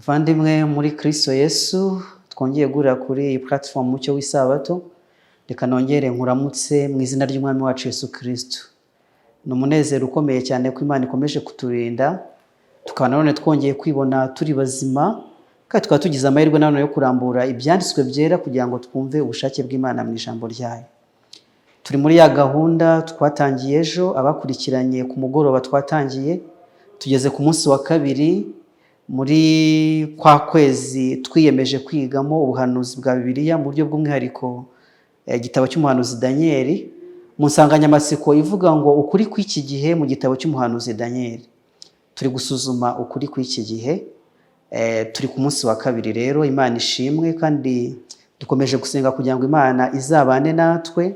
Muvandimwe muri Kristo Yesu, twongeye guhurira kuri iyi platform Mucyo w'Isabato. Reka nongere nkuramutse mu izina ry'Umwami wacu Yesu Kristo. Ni umunezero ukomeye cyane ko Imana ikomeje kuturinda, tukaba nanone twongeye kwibona turi bazima, kandi tukaba tugize amahirwe nanone yo kurambura ibyanditswe byera kugira ngo twumve ubushake bw'Imana mu ijambo ryayo. Turi muri ya gahunda twatangiye ejo, abakurikiranye ku mugoroba twatangiye, tugeze ku munsi wa kabiri muri kwa kwezi twiyemeje kwigamo ubuhanuzi bwa Bibiliya, mu buryo bw'umwihariko igitabo cy'umuhanuzi Daniyeli, mu nsanganyamatsiko ivuga ngo "Ukuri kw'iki gihe mu gitabo cy'umuhanuzi Daniyeli". Turi gusuzuma ukuri kw'iki gihe, turi ku munsi wa kabiri rero. Imana ishimwe, kandi dukomeje gusenga kugira ngo Imana izabane natwe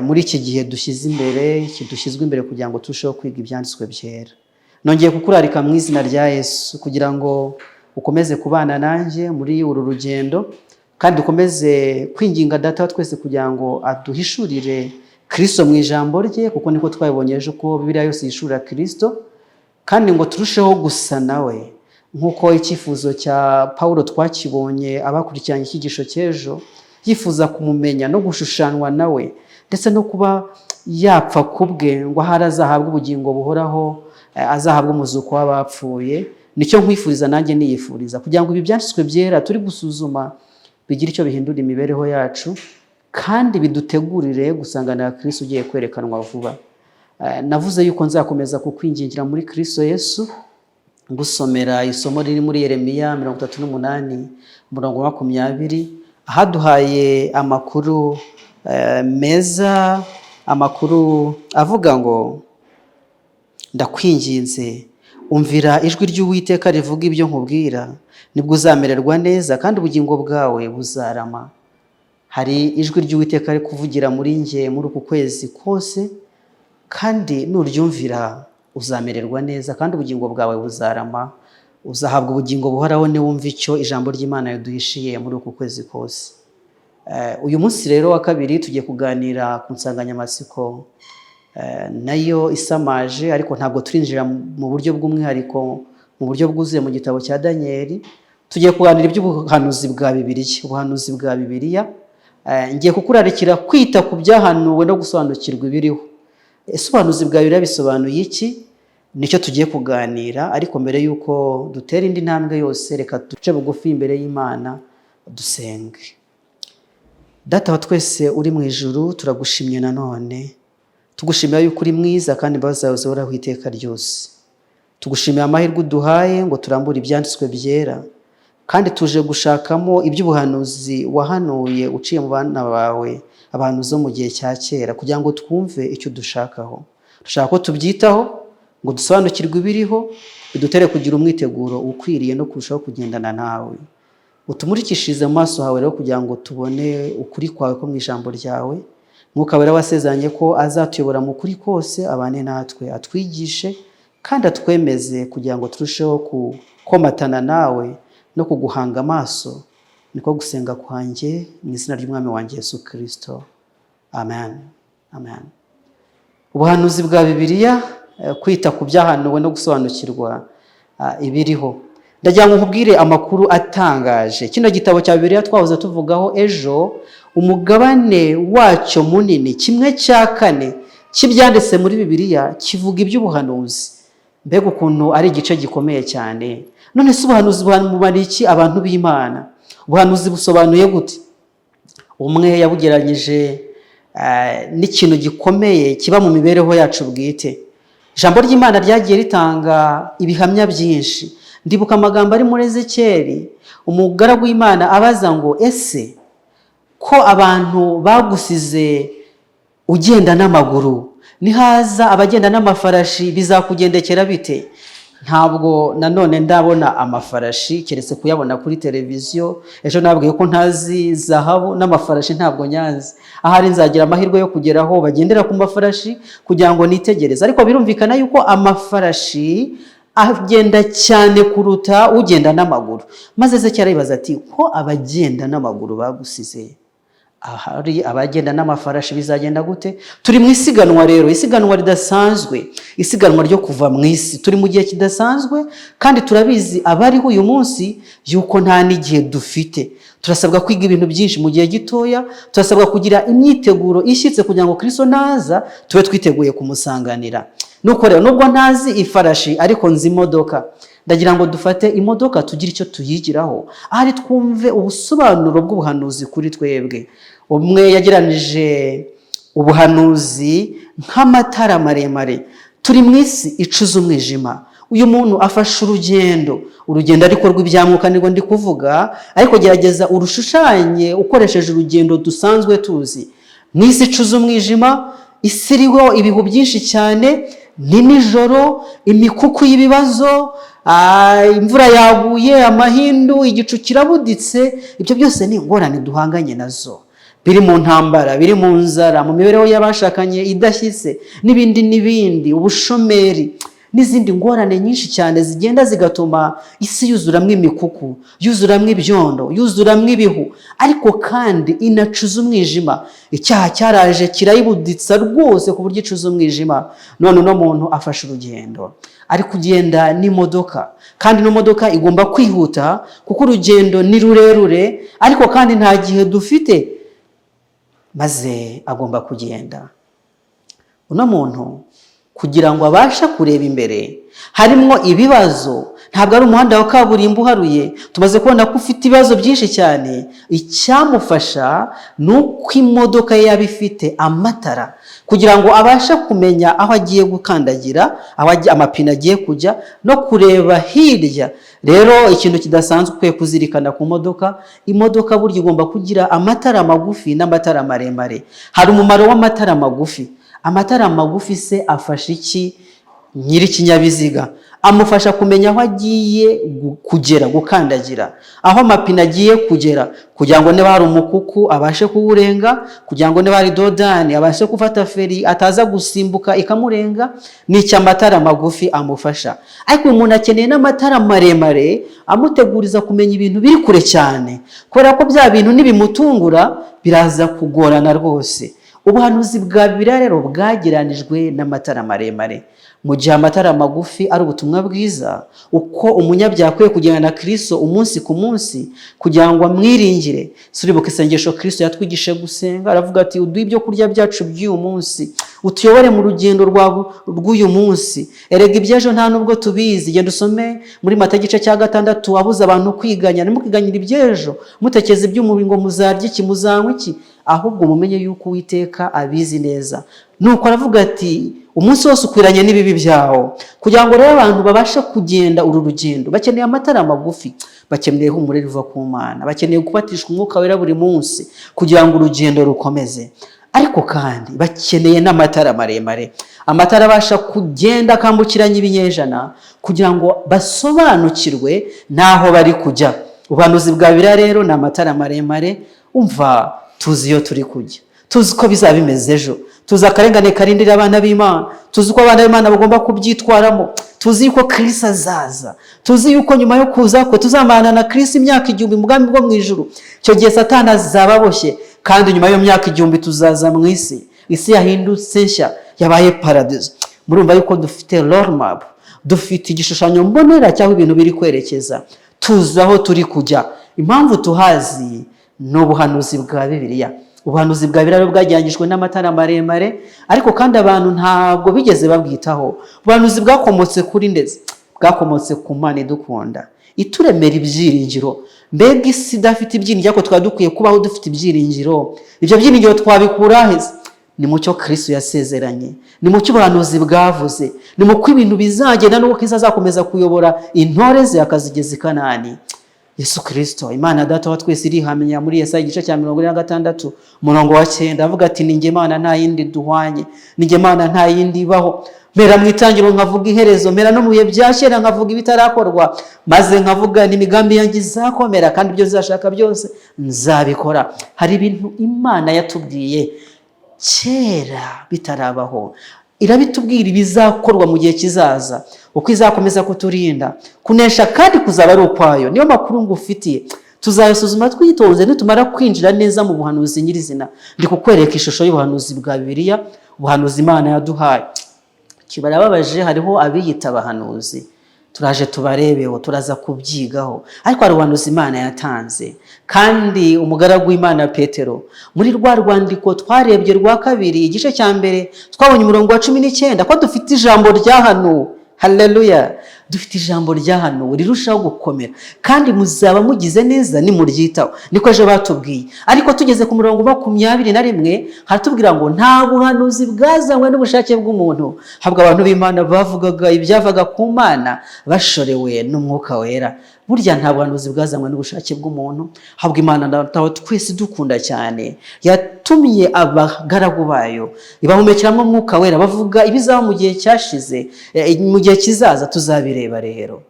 muri iki gihe dushyize imbere, dushyizwe imbere kugira ngo turusheho kwiga ibyanditswe byera. Nongeye kukurarika mu izina rya Yesu kugira ngo ukomeze kubana nanjye muri uru rugendo, kandi ukomeze kwinginga Data wa twese kugira ngo aduhishurire Kristo mu ijambo rye, kuko niko twabibonye ejo ko Bibiliya yose yishurira Kristo, kandi ngo turusheho gusa nawe nk'uko icyifuzo cya Paulo twakibonye, abakurikiranye icyigisho cy'ejo, yifuza kumumenya no gushushanywa nawe, ndetse no kuba yapfa ku bwe, ngo ahari azahabwe ubugingo buhoraho, azahabwe umuzuko w'abapfuye. Nicyo nkwifuriza nanjye niyifuriza, kugira ngo ibi byanditswe byera turi gusuzuma bigire icyo bihindura imibereho yacu, kandi bidutegurire gusanganira Kristo ugiye kwerekanwa vuba. Navuze yuko nzakomeza kukwingingira muri Kristo Yesu, ngusomera isomo riri muri Yeremiya 38 umurongo wa 20, ahaduhaye amakuru meza, amakuru avuga ngo: "Ndakwinginze, umvira ijwi ry'Uwiteka rivuga ibyo nkubwira, nibwo uzamererwa neza kandi ubugingo bwawe buzarama." Hari ijwi ry'Uwiteka riri kuvugira muri njye muri uku kwezi kose, kandi nuryumvira uzamererwa neza kandi ubugingo bwawe buzarama. Uzahabwa ubugingo buhoraho niwumva icyo ijambo ry'Imana riduhishiye muri uku kwezi kose. Uyu munsi rero wa kabiri tugiye kuganira ku nsanganyamatsiko nayo isamaje, ariko ntabwo turinjira mu buryo bw'umwihariko, mu buryo bwuzuye mu gitabo cya Daniyeli. Tugiye kuganira iby'ubuhanuzi bwa Bibiliya, ubuhanuzi bwa Bibiliya. Ngiye kukurarikira kwita ku byahanuwe no gusobanukirwa ibiriho. Ese ubuhanuzi bwa Bibiliya bisobanuye iki? Nicyo tugiye kuganira. Ariko mbere y'uko dutera indi ntambwe yose, reka duce bugufi imbere y'Imana dusenge. Data wa twese uri mu ijuru, turagushimye nanone, tugushimira yuko uri mwiza kandi imbabazi zawe zihoraho iteka ryose. Tugushimira amahirwe uduhaye ngo turambure ibyanditswe byera, kandi tuje gushakamo iby'ubuhanuzi wahanuye uciye mu bana bawe abahanuzi bo mu gihe cya kera, kugira ngo twumve icyo udushakaho. Dushaka ko tubyitaho ngo dusobanukirwe ibiriho, bidutere kugira umwiteguro ukwiriye no kurushaho kugendana nawe. Utumurikishirize mu maso hawe rero kugira ngo tubone ukuri kwawe ko mu ijambo ryawe. Mwuka Wera wasezeranye ko azatuyobora mu kuri kose abane natwe, atwigishe kandi atwemeze, kugira ngo turusheho gukomatana nawe no kuguhanga amaso. Niko gusenga kwanjye mu izina ry'Umwami wanjye Yesu Kirisito, amen, amen. Ubuhanuzi bwa Bibiliya, kwita ku byahanuwe no gusobanukirwa ibiriho. Ndagira ngo nkubwire amakuru atangaje. Kino gitabo cya Bibiliya twahoze tuvugaho ejo, umugabane wacyo munini, 1/4 cy'ibyanditse muri Bibiliya, kivuga iby'ubuhanuzi. Mbega ukuntu ari igice gikomeye cyane! None se ubuhanuzi bumara iki abantu b'Imana? Ubuhanuzi busobanuye gute? Umwe yabugereranyije n'ikintu gikomeye kiba mu mibereho yacu bwite. Ijambo ry'Imana ryagiye ritanga ibihamya byinshi. Ndibuka amagambo ari muri Ezekeri, umugaragu w'Imana abaza ngo: "Ese ko abantu bagusize ugenda n'amaguru, nihaza abagenda n'amafarashi bizakugendekera bite?" Ntabwo nanone ndabona amafarashi, keretse kuyabona kuri televiziyo. Ejo nabwiye ko ntazi zahabu n'amafarashi, ntabwo nyanzi. Ahari nzagira amahirwe yo kugeraho bagendera ku mafarashi kugira ngo nitegereze. Ariko birumvikana yuko amafarashi agenda cyane kuruta ugenda n'amaguru. Maze Ezekiyeli aribaza ati: "Ko abagenda n'amaguru bagusize, Ahari abagenda n'amafarashi bizagenda gute? Turi mu isiganwa rero, isiganwa ridasanzwe, isiganwa ryo kuva mu isi. Turi mu gihe kidasanzwe kandi turabizi abariho uyu munsi yuko nta n'igihe dufite. Turasabwa kwiga ibintu byinshi mu gihe gitoya, turasabwa kugira imyiteguro ishyitse kugira ngo Kristo naza tube twiteguye kumusanganira. Nuko rero, nubwo ntazi ifarashi ariko nzi imodoka, ndagira ngo dufate imodoka tugire icyo tuyigiraho, ahari twumve ubusobanuro bw'ubuhanuzi kuri twebwe. Umwe yageranije ubuhanuzi nk'amatara maremare. Turi mu isi icuze umwijima. Uyu muntu afashe urugendo, urugendo ariko rw'ibya mwuka nirwo ndi kuvuga, ariko gerageza urushushanye ukoresheje urugendo dusanzwe tuzi. Mu isi icuze umwijima, isi iriho ibihu byinshi cyane, ni nijoro, imikuku y'ibibazo, imvura yaguye, amahindu, igicu kirabuditse. Ibyo byose ni ingorane duhanganye nazo, biri mu ntambara, biri mu nzara, mu mibereho y'abashakanye idashyitse, n'ibindi n'ibindi, ubushomeri n'izindi ngorane nyinshi cyane zigenda zigatuma isi yuzuramo imikuku, yuzuramo ibyondo, yuzuramo ibihu, ariko kandi inacuza umwijima. Icyaha cyaraje kirayibuditsa rwose ku buryo icuza umwijima. None uno muntu afashe urugendo, ari kugenda n'imodoka, kandi ino modoka igomba kwihuta kuko urugendo ni rurerure, ariko kandi nta gihe dufite, maze agomba kugenda. Uno muntu kugira ngo abashe kureba imbere harimo ibibazo, ntabwo ari umuhanda wa kaburimbo uharuye, tumaze kubona ko ufite ibibazo byinshi cyane. Icyamufasha ni uko imodoka ye yaba ifite amatara kugira ngo abashe kumenya aho agiye gukandagira, aho amapine agiye kujya, no kureba hirya. Rero ikintu kidasanzwe ukwiye kuzirikana ku modoka: imodoka burya igomba kugira amatara magufi n'amatara maremare. Hari umumaro w'amatara magufi. Amatara magufi se afasha iki nyir'ikinyabiziga? Amufasha kumenya aho agiye kugera, gukandagira, aho amapine agiye kugera, kugira ngo niba hari umukuku abashe kuwurenga, kugira ngo niba hari dodani abashe gufata feri ataza gusimbuka ikamurenga. Ni icyo amatara magufi amufasha. Ariko uyu muntu akeneye n'amatara maremare amuteguriza kumenya ibintu biri kure cyane, kubera ko bya bintu nibimutungura biraza kugorana rwose. Ubuhanuzi bwa Bibiliya rero bwageranijwe n'amatara maremare. Mu gihe amatara magufi ari ubutumwa bwiza, uko umunyabyaha akwiye kugendana na Kristo umunsi ku munsi kugira ngo amwiringire. Suribuka isengesho Kristo yatwigishije gusenga? Aravuga ati: "Uduhe ibyo kurya byacu by'uyu munsi, utuyobore mu rugendo rw'uyu munsi." Erega iby'ejo nta nubwo tubizi. Genda usome muri Matayo igice cya 6, abuza abantu kwiganya: "Ntimukiganyire iby'ejo, mutekereza iby'umubiri ngo muzarya iki, muzanywa iki, ahubwo mumenye yuko Uwiteka abizi neza." Nuko aravuga ati: "Umunsi wose ukwiranye n'ibibi byawo." Kugira ngo rero abantu babashe kugenda uru rugendo, bakeneye amatara magufi, bakeneye ihumure riva ku Mana, bakeneye gufatishwa Umwuka Wera buri munsi kugira ngo urugendo rukomeze. Ariko kandi bakeneye n'amatara maremare, amatara abasha kugenda akambukiranya ibinyejana kugira ngo basobanukirwe n'aho bari kujya. Ubuhanuzi bwa Bibiliya rero ni amatara maremare. Umva, tuzi iyo turi kujya, tuzi ko bizaba bimeze ejo, tuzi akarengane karindira abana b'Imana, tuzi ko abana b'Imana bagomba kubyitwaramo, tuzi yuko Kirisi azaza, tuzi yuko nyuma yo kuza kwe tuzamana na Kirisi imyaka 1000 mu bwami bwo mu ijuru. Icyo gihe Satani azaba aboshye, kandi nyuma y'iyo myaka 1000 tuzaza mu isi, isi yahindutse nshya, yabaye paradizo. Murumva yuko dufite roadmap, dufite igishushanyo mbonera cy'aho ibintu biri kwerekeza, tuzi aho turi kujya. Impamvu tuhazi ni ubuhanuzi bwa Bibiliya. Ubuhanuzi bwa Bibiliya bwajyanyijwe n'amatara maremare, ariko kandi abantu ntabwo bigeze babwitaho. Ubuhanuzi bwakomotse kuri ndetse bwakomotse ku Mana idukunda, ituremera ibyiringiro. Mbega isi idafite ibyiringiro! Ariko twaba dukwiye kubaho dufite ibyiringiro. Ibyo byiringiro twabikura he? Ni mu cyo Kristo yasezeranye, ni mu cyo ubuhanuzi bwavuze, ni mu ko ibintu bizagenda n'uko Kristo azakomeza kuyobora intore ze akazigeza i Kanani. Yesu Kirisito, Imana Data wa twese, irihamya muri Yesaya igice cya 46 umurongo wa 9, avuga ati: "Ni njye Mana, nta yindi duhwanye, ni njye Mana, nta yindi ibaho. Mpera mu itangiriro nkavuga iherezo, mpera no mu bihe bya kera nkavuga ibitarakorwa, maze nkavuga n'imigambi yanjye izakomera, kandi ibyo nzashaka byose nzabikora." Hari ibintu Imana yatubwiye kera bitarabaho, irabitubwira ibizakorwa mu gihe kizaza, uko izakomeza kuturinda. Kunesha kandi kuzaba ari ukwayo. Niyo makuru ngufitiye. Tuzayasuzuma twitonze nitumara kwinjira neza mu buhanuzi nyirizina. Ndi kukwereka ishusho y'ubuhanuzi bwa Bibiliya, ubuhanuzi Imana yaduhaye. Kibarababaje, hariho abiyita abahanuzi, turaje tubarebeho, turaza kubyigaho. Ariko hari ubuhanuzi Imana yatanze, kandi umugaragu w'Imana Petero, muri rwa rwandiko twarebye rwa kabiri, igice cya mbere, twabonye umurongo wa 19 ko dufite ijambo ryahanuwe. Haleluya! Dufite ijambo ryahanuwe rirushaho gukomera, kandi muzaba mugize neza nimuryitaho. Niko ejo batubwiye. Ariko tugeze ku murongo 21, haratubwira ngo nta buhanuzi bwazanywe n'ubushake bw'umuntu, habwo abantu b'Imana bavugaga ibyavaga ku Mana bashorewe n'Umwuka Wera. Burya nta buhanuzi bwazanywe n'ubushake bw'umuntu, habwo Imana ntaho twese dukunda cyane yatumye abagaragu bayo, ibahumekeramo Umwuka Wera, bavuga ibizaba mu gihe cyashize, mu gihe kizaza tuzabireba rero.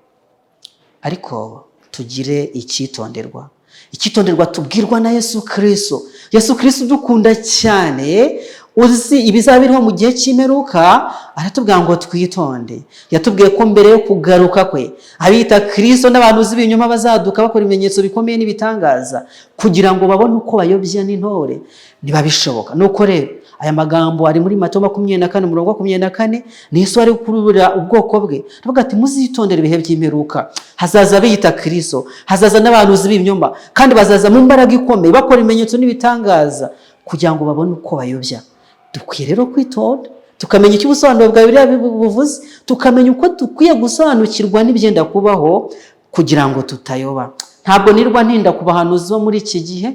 Ariko tugire icyitonderwa, icyitonderwa tubwirwa na Yesu Kirisito. Yesu Kirisito dukunda cyane, uzi ibizaba biriho mu gihe cy'imperuka, aratubwira ngo twitonde. Yatubwiye ko mbere yo kugaruka kwe, abita Kirisito n'abantu b'ibinyoma bazaduka bakora ibimenyetso bikomeye n'ibitangaza, kugira ngo babone uko bayobya n'intore niba bishoboka. Nuko rero aya magambo ari muri Matayo 24, umurongo 24. Ni Yesu ari kurubura ubwoko bwe, aravuga ati: "Muzitondere ibihe by'imperuka. Hazaza abiyita Kirisito, hazaza n'abantu b'ibinyoma, kandi bazaza mu mbaraga ikomeye bakora ibimenyetso n'ibitangaza kugira ngo babone uko bayobya." Dukwiye rero kwitonda, tukamenya icyo ubusobanuro bwa Bibiliya buvuze, tukamenya uko dukwiye gusobanukirwa n'ibyenda kubaho kugira ngo tutayoba. Ntabwo nirwa ntinda ku bahanuzi bo muri iki gihe,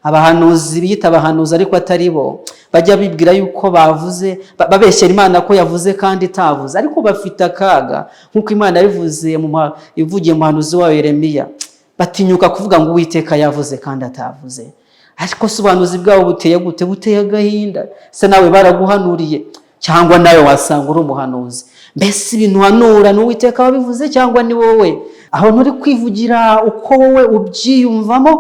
abahanuzi biyita abahanuzi ariko atari bo, bajya bibwira yuko bavuze, babeshyera Imana ko yavuze kandi itavuze. Ariko bafite akaga, nk'uko Imana yabivuze ivugiye mu muhanuzi wayo Yeremiya. Batinyuka kuvuga ngo "Uwiteka yavuze" kandi atavuze. Ariko se ubuhanuzi bwabo buteye gute? Buteye agahinda. Se nawe baraguhanuriye, cyangwa nawe wasanga uri umuhanuzi? Mbese ibintu uhanura ni Uwiteka wabivuze, cyangwa ni wowe aho nturi kwivugira uko wowe ubyiyumvamo?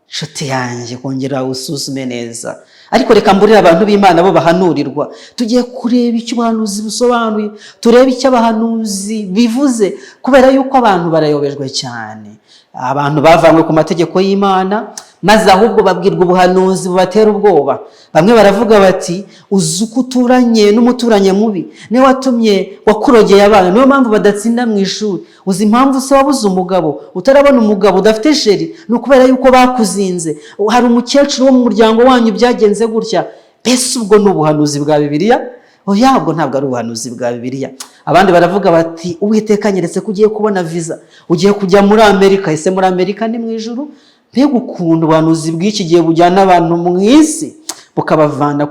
Nshuti yanjye, kongera usuzume neza. Ariko reka mburire abantu b'Imana bo bahanurirwa. Tugiye kureba icyo ubuhanuzi busobanuye, turebe icyo abahanuzi bivuze, kubera yuko abantu barayobejwe cyane. Abantu bavanywe ku mategeko y'Imana, maze ahubwo babwirwa ubuhanuzi bubatera ubwoba. Bamwe baravuga bati: "Uzi uko uturanye n'umuturanyi mubi, niwe watumye wakurogeye abana, niyo mpamvu badatsinda mu ishuri. Uzi impamvu se wabuze umugabo, utarabona umugabo, udafite chéri? Ni ukubera yuko bakuzinze. Hari umukecuru wo mu muryango wanyu byagenze gutya." Mbese ubwo ni ubuhanuzi bwa Bibiliya? Oya, ubwo ntabwo ari ubuhanuzi bwa Bibiliya. Abandi baravuga bati: "Uwiteka anyeretse ko ugiye kubona viza, ugiye kujya muri Amerika." Ese muri Amerika ni mu ijuru? Mbega ukuntu ubuhanuzi bw'iki gihe bujyana abantu mu isi, bukabavana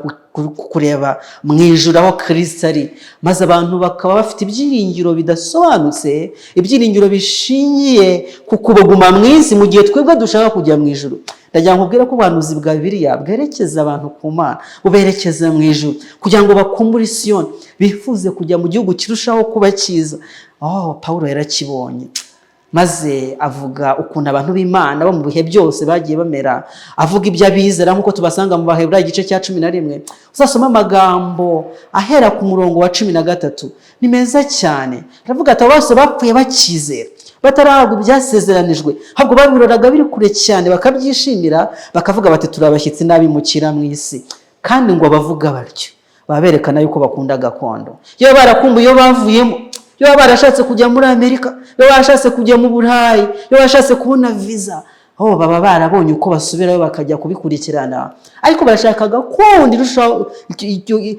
kureba mu ijuru aho Kirisito ari, maze abantu bakaba bafite ibyiringiro bidasobanutse, ibyiringiro bishingiye ku kubaguma mu isi, mu gihe twebwe dushaka kujya mu ijuru. Ndagira ngo nkubwire ko ubuhanuzi bwa Bibiliya bwerekeza abantu ku Mana, buberekeza mu ijuru, kugira ngo bakumbure Siyoni, bifuze kujya mu gihugu kirushaho kuba cyiza. Oh, Pawulo yarakibonye, maze avuga ukuntu abantu b'Imana bo mu bihe byose bagiye bamera, avuga ibyo abizera nk'uko tubasanga mu Baheburayo igice cya 11. Uzasoma amagambo ahera ku murongo wa 13, ni meza cyane. Aravuga ati: "Abo bose bapfuye bakizera, batarahabwa ibyasezeranijwe, ahubwo babiroraga biri kure cyane, bakabyishimira, bakavuga bati: 'Turi abashyitsi n'abimukira mu isi.'" Kandi ngo abavuga batyo baba berekana yuko bakunda gakondo. Iyo barakumbuye iyo bavuyemo, iyo baba barashatse kujya muri Amerika, iyo barashatse kujya mu Burayi, iyo barashatse kubona viza, aho baba barabonye uko basubirayo bakajya kubikurikirana. Ariko barashaka gakondo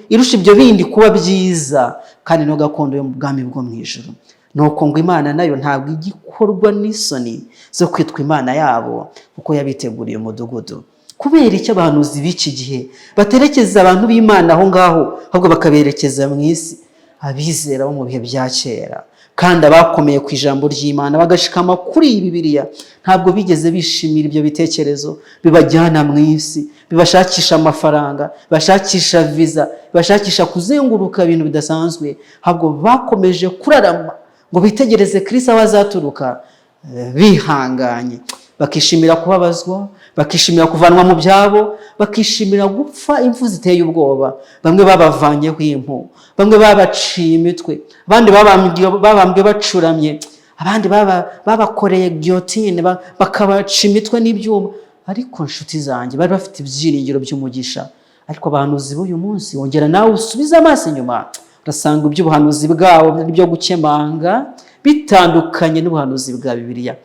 irusha ibyo bindi kuba byiza, kandi no gakondo yo mu bwami bwo mu ijuru. Nuko ngo Imana nayo ntabwo ijya ikorwa n'isoni zo kwitwa Imana yabo, kuko yabiteguriye umudugudu. Kubera icyo abahanuzi b'iki gihe baterekeza abantu b'Imana aho ngaho, ahubwo bakaberekeza mu isi? Abizera bo mu bihe bya kera, kandi abakomeye ku ijambo ry'Imana, bagashikama kuri iyi Bibiliya, ntabwo bigeze bishimira ibyo bitekerezo bibajyana mu isi, bibashakisha amafaranga, bibashakisha viza, bibashakisha kuzenguruka ibintu bidasanzwe. Ahubwo bakomeje kurarama ngo bitegereze Kristo aho azaturuka, bihanganye, bakishimira kubabazwa, bakishimira kuvanwa mu byabo, bakishimira gupfa impfu ziteye ubwoba. Bamwe babavanyeho impu, bamwe babaciye imitwe, abandi babambwe bacuramye. Abandi babakoreye guillotine, bakabaca imitwe n'ibyuma. Ariko nshuti zanjye, bari bafite ibyiringiro by'umugisha. Ariko abahanuzi b'uyu munsi, wongera nawe usubize amaso inyuma, urasanga iby'ubuhanuzi bwabo byo gukemanga bitandukanye n'ubuhanuzi bwa Bibiliya.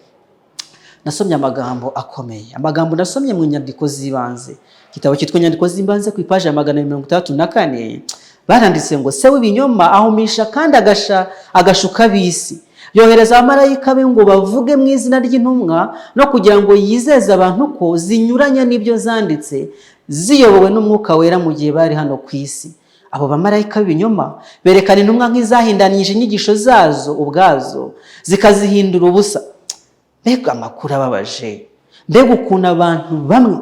Nasomye amagambo akomeye, amagambo nasomye mu nyandiko z'ibanze, igitabo cyitwa Inyandiko z'Ibanze, ku ipaji ya 264, baranditse ngo: "Se w'ibinyoma ahumisha kandi agashuka ab'isi. Yohereza abamarayika be ngo bavuge mu izina ry'intumwa no kugira ngo yizeze abantu ko zinyuranya n'ibyo zanditse ziyobowe n'Umwuka Wera mu gihe bari hano ku isi. Abo bamarayika b'ibinyoma berekana intumwa nk'izahindanyije inyigisho zazo ubwazo, zikazihindura ubusa." Mbega amakuru ababaje! Mbega ukuntu abantu bamwe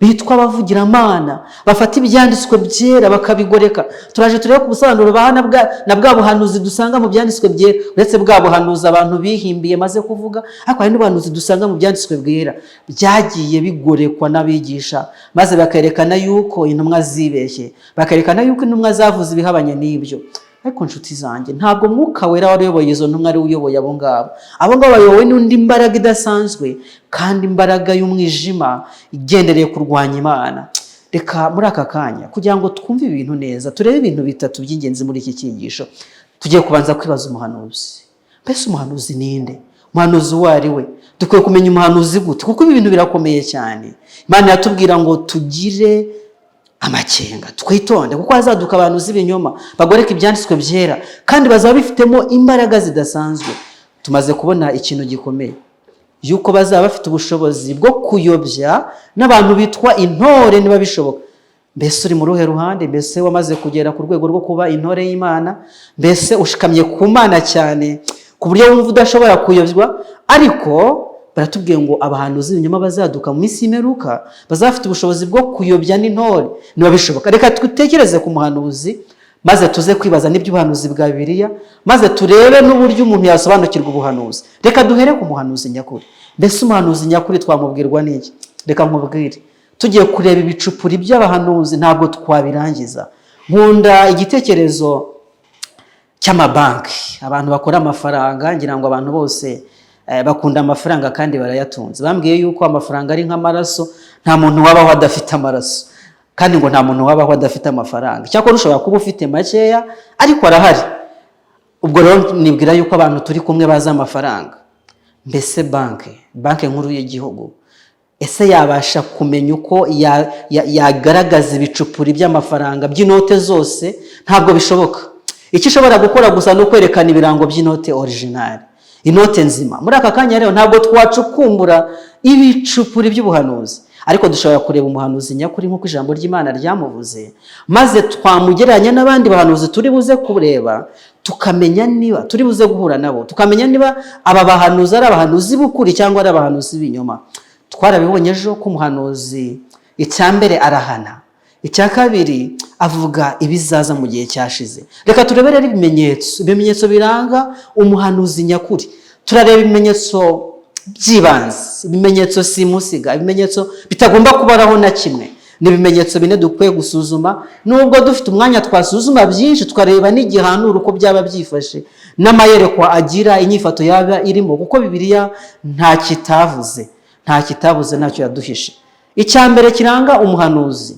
bitwa abavugiramana bafata ibyanditswe byera bakabigoreka! Turaje turebe ku busobanuro baha na bwa buhanuzi dusanga mu byanditswe byera. Uretse bwa buhanuzi abantu bihimbiye maze kuvuga, ariko hari n'ubuhanuzi dusanga mu byanditswe byera byagiye bigorekwa n'abigisha, maze bakerekana yuko intumwa zibeshye, bakerekana yuko intumwa zavuze ibihabanye n'ibyo. Ariko nshuti zanjye, ntabwo Mwuka Wera wari uyoboye izo ntumwa ari we uyoboye abo ngabo. Abo ngabo bayobowe n'undi mbaraga idasanzwe, kandi imbaraga y'umwijima igendereye kurwanya Imana. Reka muri aka kanya, kugira ngo twumve ibintu neza, turebe ibintu bitatu by'ingenzi muri iki cyigisho. Tugiye kubanza kwibaza umuhanuzi. Mbese umuhanuzi ninde? Umuhanuzi uwo ari we? Dukwiye kumenya umuhanuzi gute? Kuko ibi bintu birakomeye cyane. Imana iratubwira ngo tugire amakenga, twitonde, kuko hazaduka abantu z'ibinyoma bagoreka ibyanditswe byera, kandi bazaba bifitemo imbaraga zidasanzwe. Tumaze kubona ikintu gikomeye, yuko bazaba bafite ubushobozi bwo kuyobya n'abantu bitwa intore niba bishoboka. Mbese uri mu ruhe ruhande? Mbese wamaze kugera ku rwego rwo kuba intore y'Imana? Mbese ushikamye ku Mana cyane ku buryo wumva udashobora kuyobywa? Ariko baratubwiye ngo abahanuzi b'ibinyoma bazaduka mu minsi y'imperuka bazaba bafite ubushobozi bwo kuyobya n'intore niba bishoboka. Reka dutekereze ku muhanuzi, maze tuze kwibaza n'iby'ubuhanuzi bwa Bibiliya, maze turebe n'uburyo umuntu yasobanukirwa ubuhanuzi. Reka duhere ku muhanuzi nyakuri. Mbese umuhanuzi nyakuri twamubwirwa n'iki? Reka nkubwire, tugiye kureba ibicupuri by'abahanuzi ntabwo twabirangiza. Nkunda igitekerezo cy'amabanki, abantu bakora amafaranga. Ngira ngo abantu bose bakunda amafaranga kandi barayatunze. Bambwiye yuko amafaranga ari nk'amaraso, nta muntu wabaho adafite amaraso, kandi ngo nta muntu wabaho adafite amafaranga. Cyakora ushobora kuba ufite makeya, ariko arahari. Ubwo rero nibwira yuko abantu turi kumwe bazi amafaranga. Mbese Banki Nkuru y'Igihugu, ese yabasha kumenya uko yagaragaza ibicupuri by'amafaranga by'inote zose? Ntabwo bishoboka. Icyo ishobora gukora gusa ni ukwerekana ibirango by'inote original, inote nzima. Muri aka kanya rero ntabwo twacukumbura ibicupuri by'ubuhanuzi, ariko dushobora kureba umuhanuzi nyakuri nk'uko ijambo ry'Imana ryamuvuze, maze twamugereranya n'abandi bahanuzi turi buze kureba, tukamenya niba turi buze guhura nabo, tukamenya niba aba bahanuzi ari abahanuzi b'ukuri cyangwa ari abahanuzi b'ibinyoma. Twarabibonye ejo ko umuhanuzi, icya mbere arahana, icya kabiri avuga ibizaza mu gihe cyashize. Reka turebe rero ibimenyetso biranga umuhanuzi nyakuri. Turareba ibimenyetso by'ibanze, ibimenyetso simusiga, ibimenyetso bitagomba kubaraho na kimwe. Ni ibimenyetso bine dukwiye gusuzuma. Nubwo dufite umwanya twasuzuma byinshi, tukareba n'igihanura uko byaba byifashe, n'amayerekwa agira, inyifato yaba irimo, kuko Bibiliya nta kitavuze, nta kitabuze, ntacyo yaduhishe. Icya mbere kiranga umuhanuzi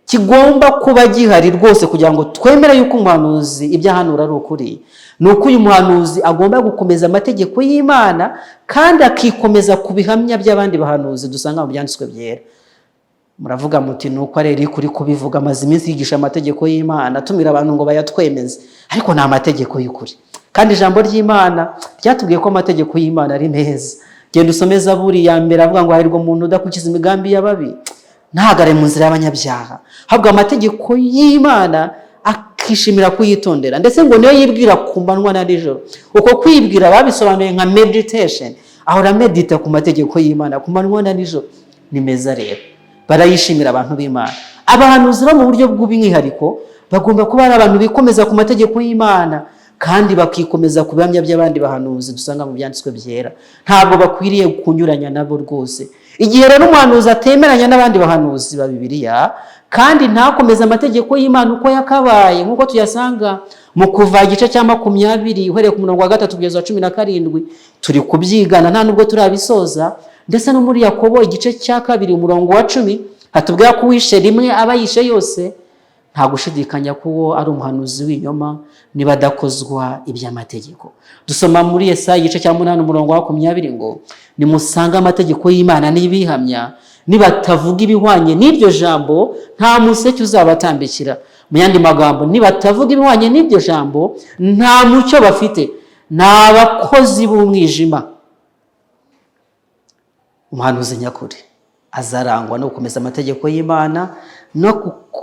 kigomba kuba gihari rwose kugira ngo twemere yuko umuhanuzi ibyo ahanura ari ukuri, ni uko uyu muhanuzi agomba gukomeza amategeko y'Imana kandi akikomeza ku bihamya by'abandi bahanuzi dusanga mu byanditswe byera. Muravuga muti: "Ni uko ari Eric uri kubivuga, amaze iminsi yigisha amategeko y'Imana, atumira abantu ngo bayatwemeze." Ariko ni amategeko y'ukuri, kandi ijambo ry'Imana ryatubwiye ko amategeko y'Imana ari meza. Genda usome Zaburi ya mbere, avuga ngo: "Hahirwa umuntu udakurikiza imigambi y'ababi, ntahagare mu nzira y'abanyabyaha, ahubwo amategeko y'Imana akishimira kuyitondera." Ndetse ngo niyo yibwira ku manywa na nijoro. Uko kwibwira babisobanuye nka meditation, ahora medita ku mategeko y'Imana ku manywa na nijoro. Ni meza rero, barayishimira abantu b'Imana. Abahanuzi bo mu buryo bw'umwihariko bagomba kuba ari abantu bikomeza ku mategeko y'Imana kandi bakikomeza ku bihamya by'abandi bahanuzi dusanga mu byanditswe byera. Ntabwo bakwiriye kunyuranya nabo rwose. Igihe rero umuhanuzi atemeranya n'abandi bahanuzi ba Bibiliya kandi Kandi ntakomeze amategeko y'Imana uko yakabaye, nk'uko tuyasanga mu Kuva igice cya 20, uhereye ku murongo wa 3 kugeza 17, turi kubyigana nta nubwo turabisoza. Ndetse no muri Yakobo igice cya 2 umurongo wa 10 hatubwira ko uwishe rimwe aba yishe yose. Nta gushidikanya ko uwo ari umuhanuzi w'ibinyoma niba adakozwa iby'amategeko. Dusoma muri Yesaya igice cya 8 umurongo wa 20 ngo: "Nimusange amategeko y'Imana n'ibihamya, nibatavuga ibihwanye n'iryo jambo, nta museke uzabatambikira." Mu yandi magambo, nibatavuga ibihwanye n'iryo jambo, nta mucyo bafite, ni abakozi b'umwijima. Umuhanuzi nyakuri azarangwa no gukomeza amategeko y'Imana no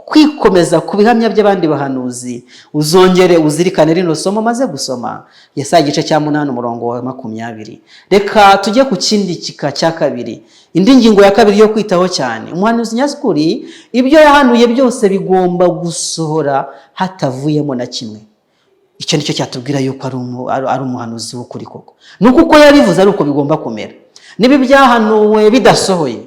kwikomeza ku bihamya by'abandi bahanuzi. Uzongere uzirikane rino somo maze gusoma, Yesaya igice cya 8 umurongo wa 20. Reka tujye ku kindi kika cya kabiri, indi ngingo ya kabiri yo kwitaho cyane. Umuhanuzi nyakuri, ibyo yahanuye byose bigomba gusohora hatavuyemo na kimwe. Icyo nicyo cyatubwira yuko ari umuhanuzi w'ukuri koko, ni uko uko yabivuze ari uko bigomba kumera. Niba ibyahanuwe bidasohoye,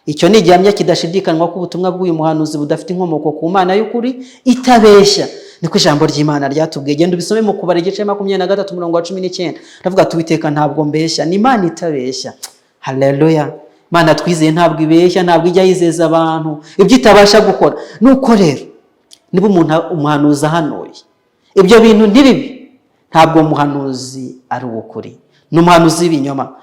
icyo ni igihamya kidashidikanywa ko ubutumwa bw'uyu muhanuzi budafite inkomoko ku Mana y'ukuri itabeshya. Niko ijambo ry'Imana ryatubwiye. Genda ubisome mu Kubara igice 23 umurongo wa 19. Ndavuga ati: "Uwiteka ntabwo mbeshya." Ni Imana itabeshya. Haleluya! Imana twizeye ntabwo ibeshya, ntabwo ijya yizeza abantu ibyo itabasha gukora. Nuko rero niba umuntu umuhanuzi ahanuye, ibyo bintu ntibibe, ntabwo umuhanuzi ari uw'ukuri, ni umuhanuzi w'ibinyoma.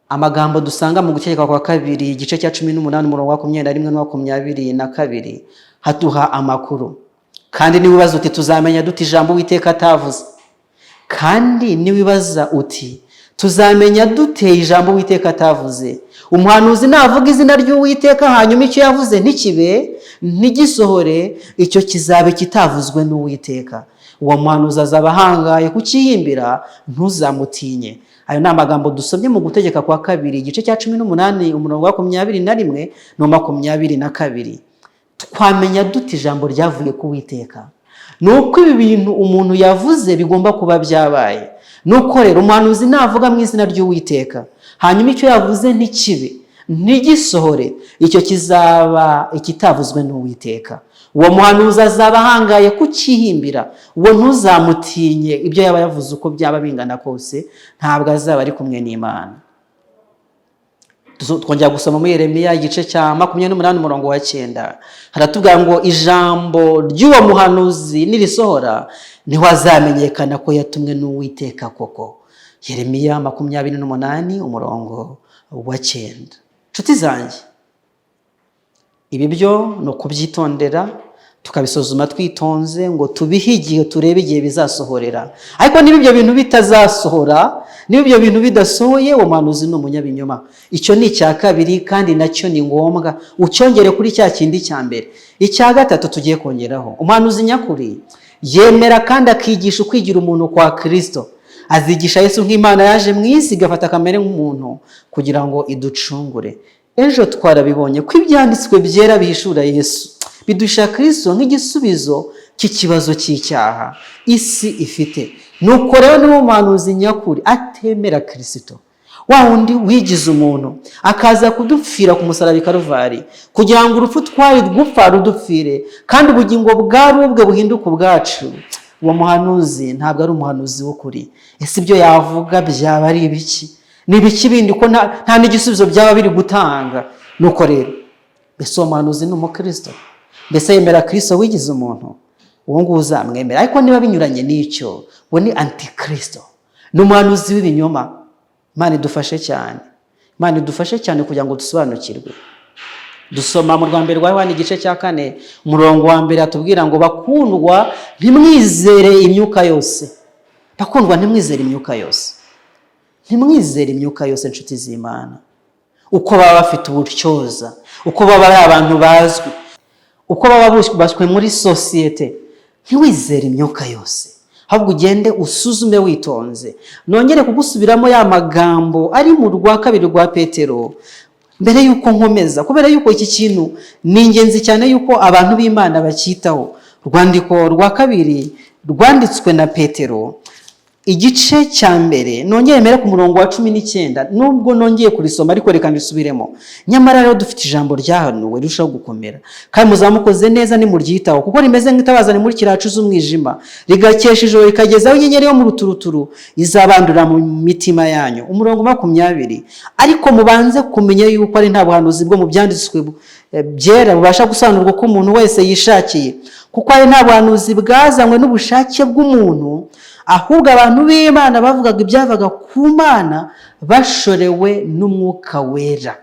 Amagambo dusanga mu Gutegeka kwa Kabiri igice cya 18 umurongo wa 21 na 22 haduha amakuru. "Kandi niwibaza uti: 'Tuzamenya dute ijambo Uwiteka atavuze?' Kandi niwibaza uti: 'Tuzamenya dute ijambo Uwiteka atavuze?' Umuhanuzi navuga izina ry'Uwiteka, hanyuma icyo yavuze ntikibe, ntigisohore, icyo kizabe kitavuzwe n'Uwiteka. Uwo muhanuzi azaba ahangaye kukihimbira, ntuzamutinye." Ayo ni amagambo dusomye mu Gutegeka kwa Kabiri igice cya 18 umurongo wa 21 na 22. Twamenya dute ijambo ryavuye ku Witeka? Ni uko ibi bintu umuntu yavuze bigomba kuba byabaye. Nuko rero umuhanuzi navuga mu izina ry'Uwiteka, hanyuma icyo yavuze ntikibe, ntigisohore, icyo kizaba ikitavuzwe n'Uwiteka. Uwo muhanuzi azaba ahangaye kukihimbira, uwo ntuzamutinye. Ibyo yaba yavuze uko byaba bingana kose, ntabwo azaba ari kumwe n'Imana. Twongera gusoma muri Yeremiya igice cya 28 umurongo wa 9, haratubwira ngo: "Ijambo ry'uwo muhanuzi nirisohora, niho azamenyekana ko yatumwe n'Uwiteka koko." Yeremiya 28 umurongo wa 9. Nshuti zanjye, ibi byo ni ukubyitondera, tukabisuzuma twitonze ngo tubihe igihe, turebe igihe bizasohorera. Ariko niba ibyo bintu bitazasohora, niba ibyo bintu bidasohoye, uwo muhanuzi ni umunyabinyoma. Icyo ni icya kabiri, kandi nacyo ni ngombwa, ucyongere kuri cya kindi cya mbere. Icya gatatu tugiye kongeraho: umuhanuzi nyakuri yemera kandi akigisha ukwigira umuntu kwa Kirisito. Azigisha Yesu nk'Imana yaje mu isi, igafata kamere nk'umuntu kugira ngo iducungure. Ejo twarabibonye ko ibyanditswe byera bihishura Yesu, biduhisha Kirisito nk'igisubizo cy'ikibazo cy'icyaha isi ifite. Nuko rero niba umuhanuzi nyakuri atemera Kirisito, wa wundi wigize umuntu akaza kudupfira ku musaraba i Karuvari, kugira ngo urupfu twari gupfa rudupfire, kandi ubugingo bwari ubwe buhinduke ubwacu, uwo muhanuzi ntabwo ari umuhanuzi w'ukuri. Ese ibyo yavuga byaba ari ibiki? Ni ibiki bindi ko nta n'igisubizo byaba biri gutanga? Nuko rero, mbese uwo muhanuzi ni umukristo? Mbese yemera Kirisito wigize umuntu? Uwo nguwo uzamwemera. Ariko niba binyuranye n'icyo, uwo ni antikristo, ni umuhanuzi w'ibinyoma. Imana idufashe cyane, Imana idufashe cyane kugira ngo dusobanukirwe. Dusoma mu rwa mbere rwa Yohani igice cya 4 umurongo wa 1, atubwira ngo: "Bakundwa, ntimwizere imyuka yose." Bakundwa, ntimwizere imyuka yose, ntimwizere imyuka yose. Inshuti z'Imana, uko baba bafite ubutyoza, uko baba ari abantu bazwi, uko baba bubashywe muri sosiyete, ntiwizere imyuka yose, ahubwo ugende usuzume witonze. Nongere kugusubiramo ya magambo ari mu rwa kabiri rwa Petero mbere y'uko nkomeza, kubera yuko iki kintu ni ingenzi cyane yuko abantu b'Imana bacyitaho. Urwandiko rwa kabiri rwanditswe na Petero. Igice cya mbere, nongere mere ku murongo wa 19, nubwo nongeye kurisoma ariko reka ndisubiremo. Nyamara rero dufite ijambo ryahanuwe rirushaho gukomera, kandi muzamukoze neza nimuryitaho, kuko rimeze nk'itabaza rimurikira ahacuze umwijima, rigakesha ijoro rikageza aho inyenyeri yo mu ruturuturu izabandura mu mitima yanyu. Umurongo 20: ariko mubanze kumenya yuko ari nta buhanuzi bwo mu byanditswe byera bubasha gusobanurwa uko umuntu wese yishakiye, kuko ari nta buhanuzi bwazanywe n'ubushake bw'umuntu, ahubwo abantu b'Imana bavugaga ibyavaga ku Mana bashorewe n'Umwuka Wera.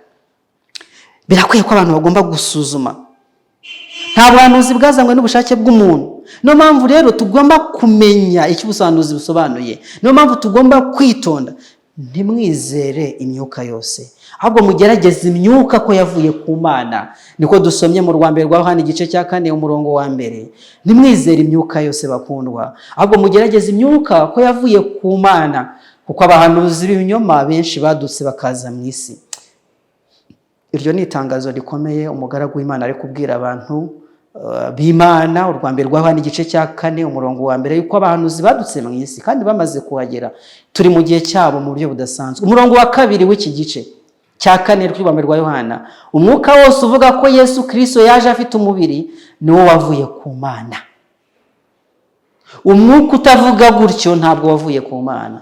Birakwiye ko abantu bagomba gusuzuma. Nta buhanuzi bwazanywe n'ubushake bw'umuntu. Niyo mpamvu rero tugomba kumenya icyo ubusobanuzi busobanuye. Niyo mpamvu tugomba kwitonda. Ntimwizere imyuka yose, ahubwo mugerageze imyuka ko yavuye ku Mana. Niko dusomye mu rwa mbere rwa Yohana, igice cya 4, umurongo wa 1. Ntimwizere imyuka yose, bakundwa, ahubwo mugerageze imyuka ko yavuye ku Mana, kuko abahanuzi b'ibinyoma benshi badutse bakaza mu isi. Iryo ni itangazo rikomeye umugaragu w'Imana ari kubwira abantu b'Imana. Urwa mbere rwa Yohana, igice cya 4, umurongo wa 1, yuko abahanuzi badutse mu isi kandi bamaze kuhagera. Turi mu gihe cyabo mu buryo budasanzwe. Umurongo wa 2 w'iki gice cya 4 rw'urwa mbere rwa Yohana: umwuka wose uvuga ko Yesu Kirisito yaje afite umubiri niwo wavuye ku Mana. Umwuka utavuga gutyo ntabwo wavuye ku Mana.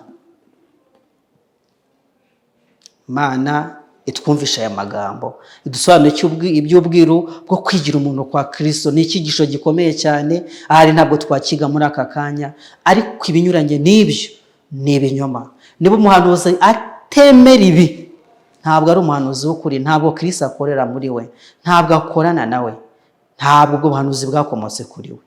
Imana itwumvisha aya magambo, idusobanure iby'ubwiru bwo kwigira umuntu kwa Kirisito. Ni icyigisho gikomeye cyane, ahari ntabwo twakiga muri aka kanya, ariko ibinyuranye n'ibyo ni ibinyoma. Niba umuhanuzi atemera ibi, ntabwo ari umuhanuzi w'ukuri, ntabwo Kirisito akorera muri we, ntabwo akorana nawe, ntabwo ubwo buhanuzi bwakomotse kuri we.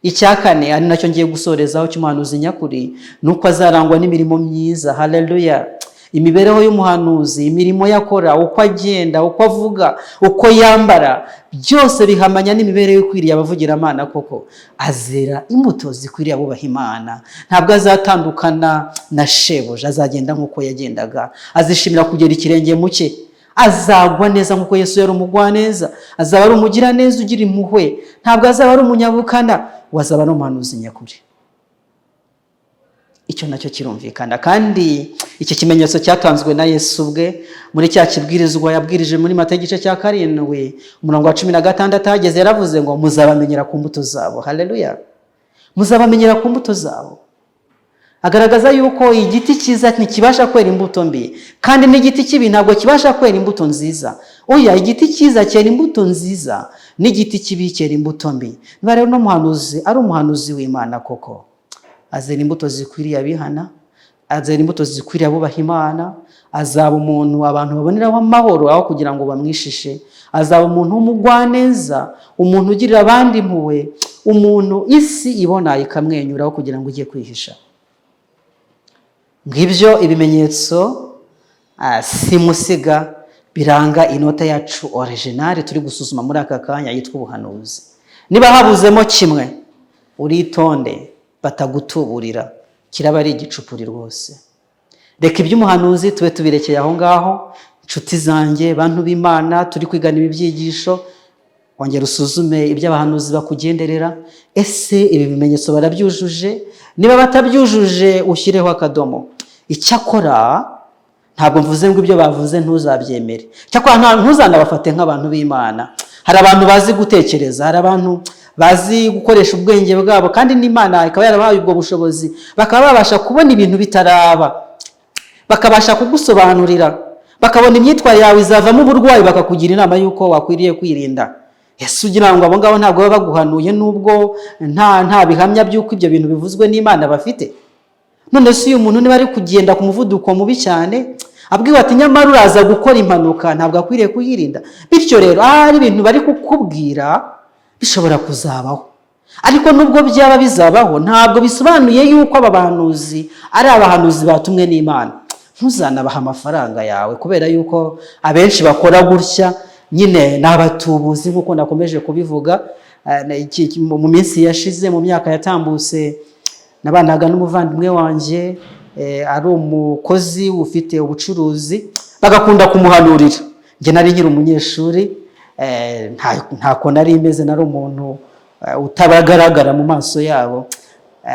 Icya kane, ari nacyo ngiye gusorezaho, cy'umuhanuzi nyakuri, ni uko azarangwa n'imirimo myiza. Haleluya! Imibereho y'umuhanuzi, imirimo yakora, uko agenda, uko avuga, uko yambara, byose bihamanya n'imibereho ikwiriye abavugiramana koko. Azera imbuto zikwiriye abubaha Imana. Ntabwo azatandukana na shebuja, azagenda nk'uko yagendaga, azishimira kugera ikirenge mu cye, azagwa neza nk'uko Yesu yari umugwaneza, azaba ari umugiraneza ugira impuhwe, ntabwo azaba ari umunyabukana, wazaba ari umuhanuzi nyakuri. Icyo nacyo kirumvikana, kandi iki kimenyetso cyatanzwe na Yesu ubwe muri cya kibwirizwa yabwirije muri Matayo, igice cya 7, umurongo wa 16. Ahageze yaravuze ngo: "Muzabamenyera ku mbuto zabo." Haleluya! Muzabamenyera ku mbuto zabo. Agaragaza yuko igiti cyiza ntikibasha kwera imbuto mbi, kandi n'igiti kibi ntabwo kibasha kwera imbuto nziza. Oya, igiti cyiza cyera imbuto nziza, n'igiti kibi cyera imbuto mbi. Niba rero n'umuhanuzi ari umuhanuzi w'Imana koko, azera imbuto zikwiriye abihana, azera imbuto zikwiriye abubaha Imana, azaba umuntu abantu baboneraho amahoro aho kugira ngo bamwishishe, azaba umuntu w'umugwaneza, umuntu ugirira abandi impuhwe, umuntu isi ibona ikamwenyura aho kugira ngo ujye kwihisha. Ngibyo ibimenyetso simusiga biranga inota yacu originale turi gusuzuma muri aka kanya, yitwa ubuhanuzi. Niba habuzemo kimwe, uritonde batagutuburira, kiraba ari igicupuri rwose. Reka iby'umuhanuzi tube tubirekeye aho ngaho. Inshuti zanjye, bantu b'Imana turi kwigana ibi byigisho, wongera usuzume ibyo abahanuzi bakugenderera. Ese ibi bimenyetso barabyujuje? Niba batabyujuje, ushyireho akadomo. Icyakora ntabwo mvuze ngo ibyo bavuze ntuzabyemere, cyakora ntuzanabafate nk'abantu b'Imana. Hari abantu bazi gutekereza, hari abantu bazi gukoresha ubwenge bwabo, kandi n'Imana ikaba yarabahaye ubwo bushobozi, bakaba babasha kubona ibintu bitaraba, bakabasha kugusobanurira, bakabona imyitwarire yawe izavamo uburwayi, bakakugira inama y'uko wakwiriye kwirinda. Ese ugira ngo abo ngabo ntabwo baba baguhanuye, nubwo nta bihamya by'uko ibyo bintu bivuzwe n'Imana bafite? None se uyu muntu niba ari kugenda ku muvuduko mubi cyane, abwiwe ati: "Nyamara uraza gukora impanuka", ntabwo akwiriye kuyirinda? Bityo rero, ahari ibintu bari kukubwira bishobora kuzabaho, ariko nubwo byaba bizabaho, ntabwo bisobanuye yuko aba bahanuzi ari abahanuzi batumwe n'Imana. Ntuzanabahe amafaranga yawe, kubera yuko abenshi bakora gutya nyine ni abatubuzi, nk'uko nakomeje kubivuga mu minsi yashize, mu myaka yatambutse. Nabanaga n'umuvandimwe wanjye, ari umukozi ufite ubucuruzi, bagakunda kumuhanurira. Njye nari nkiri umunyeshuri, ntako nari meze, nari umuntu utabagaragara mu maso yabo.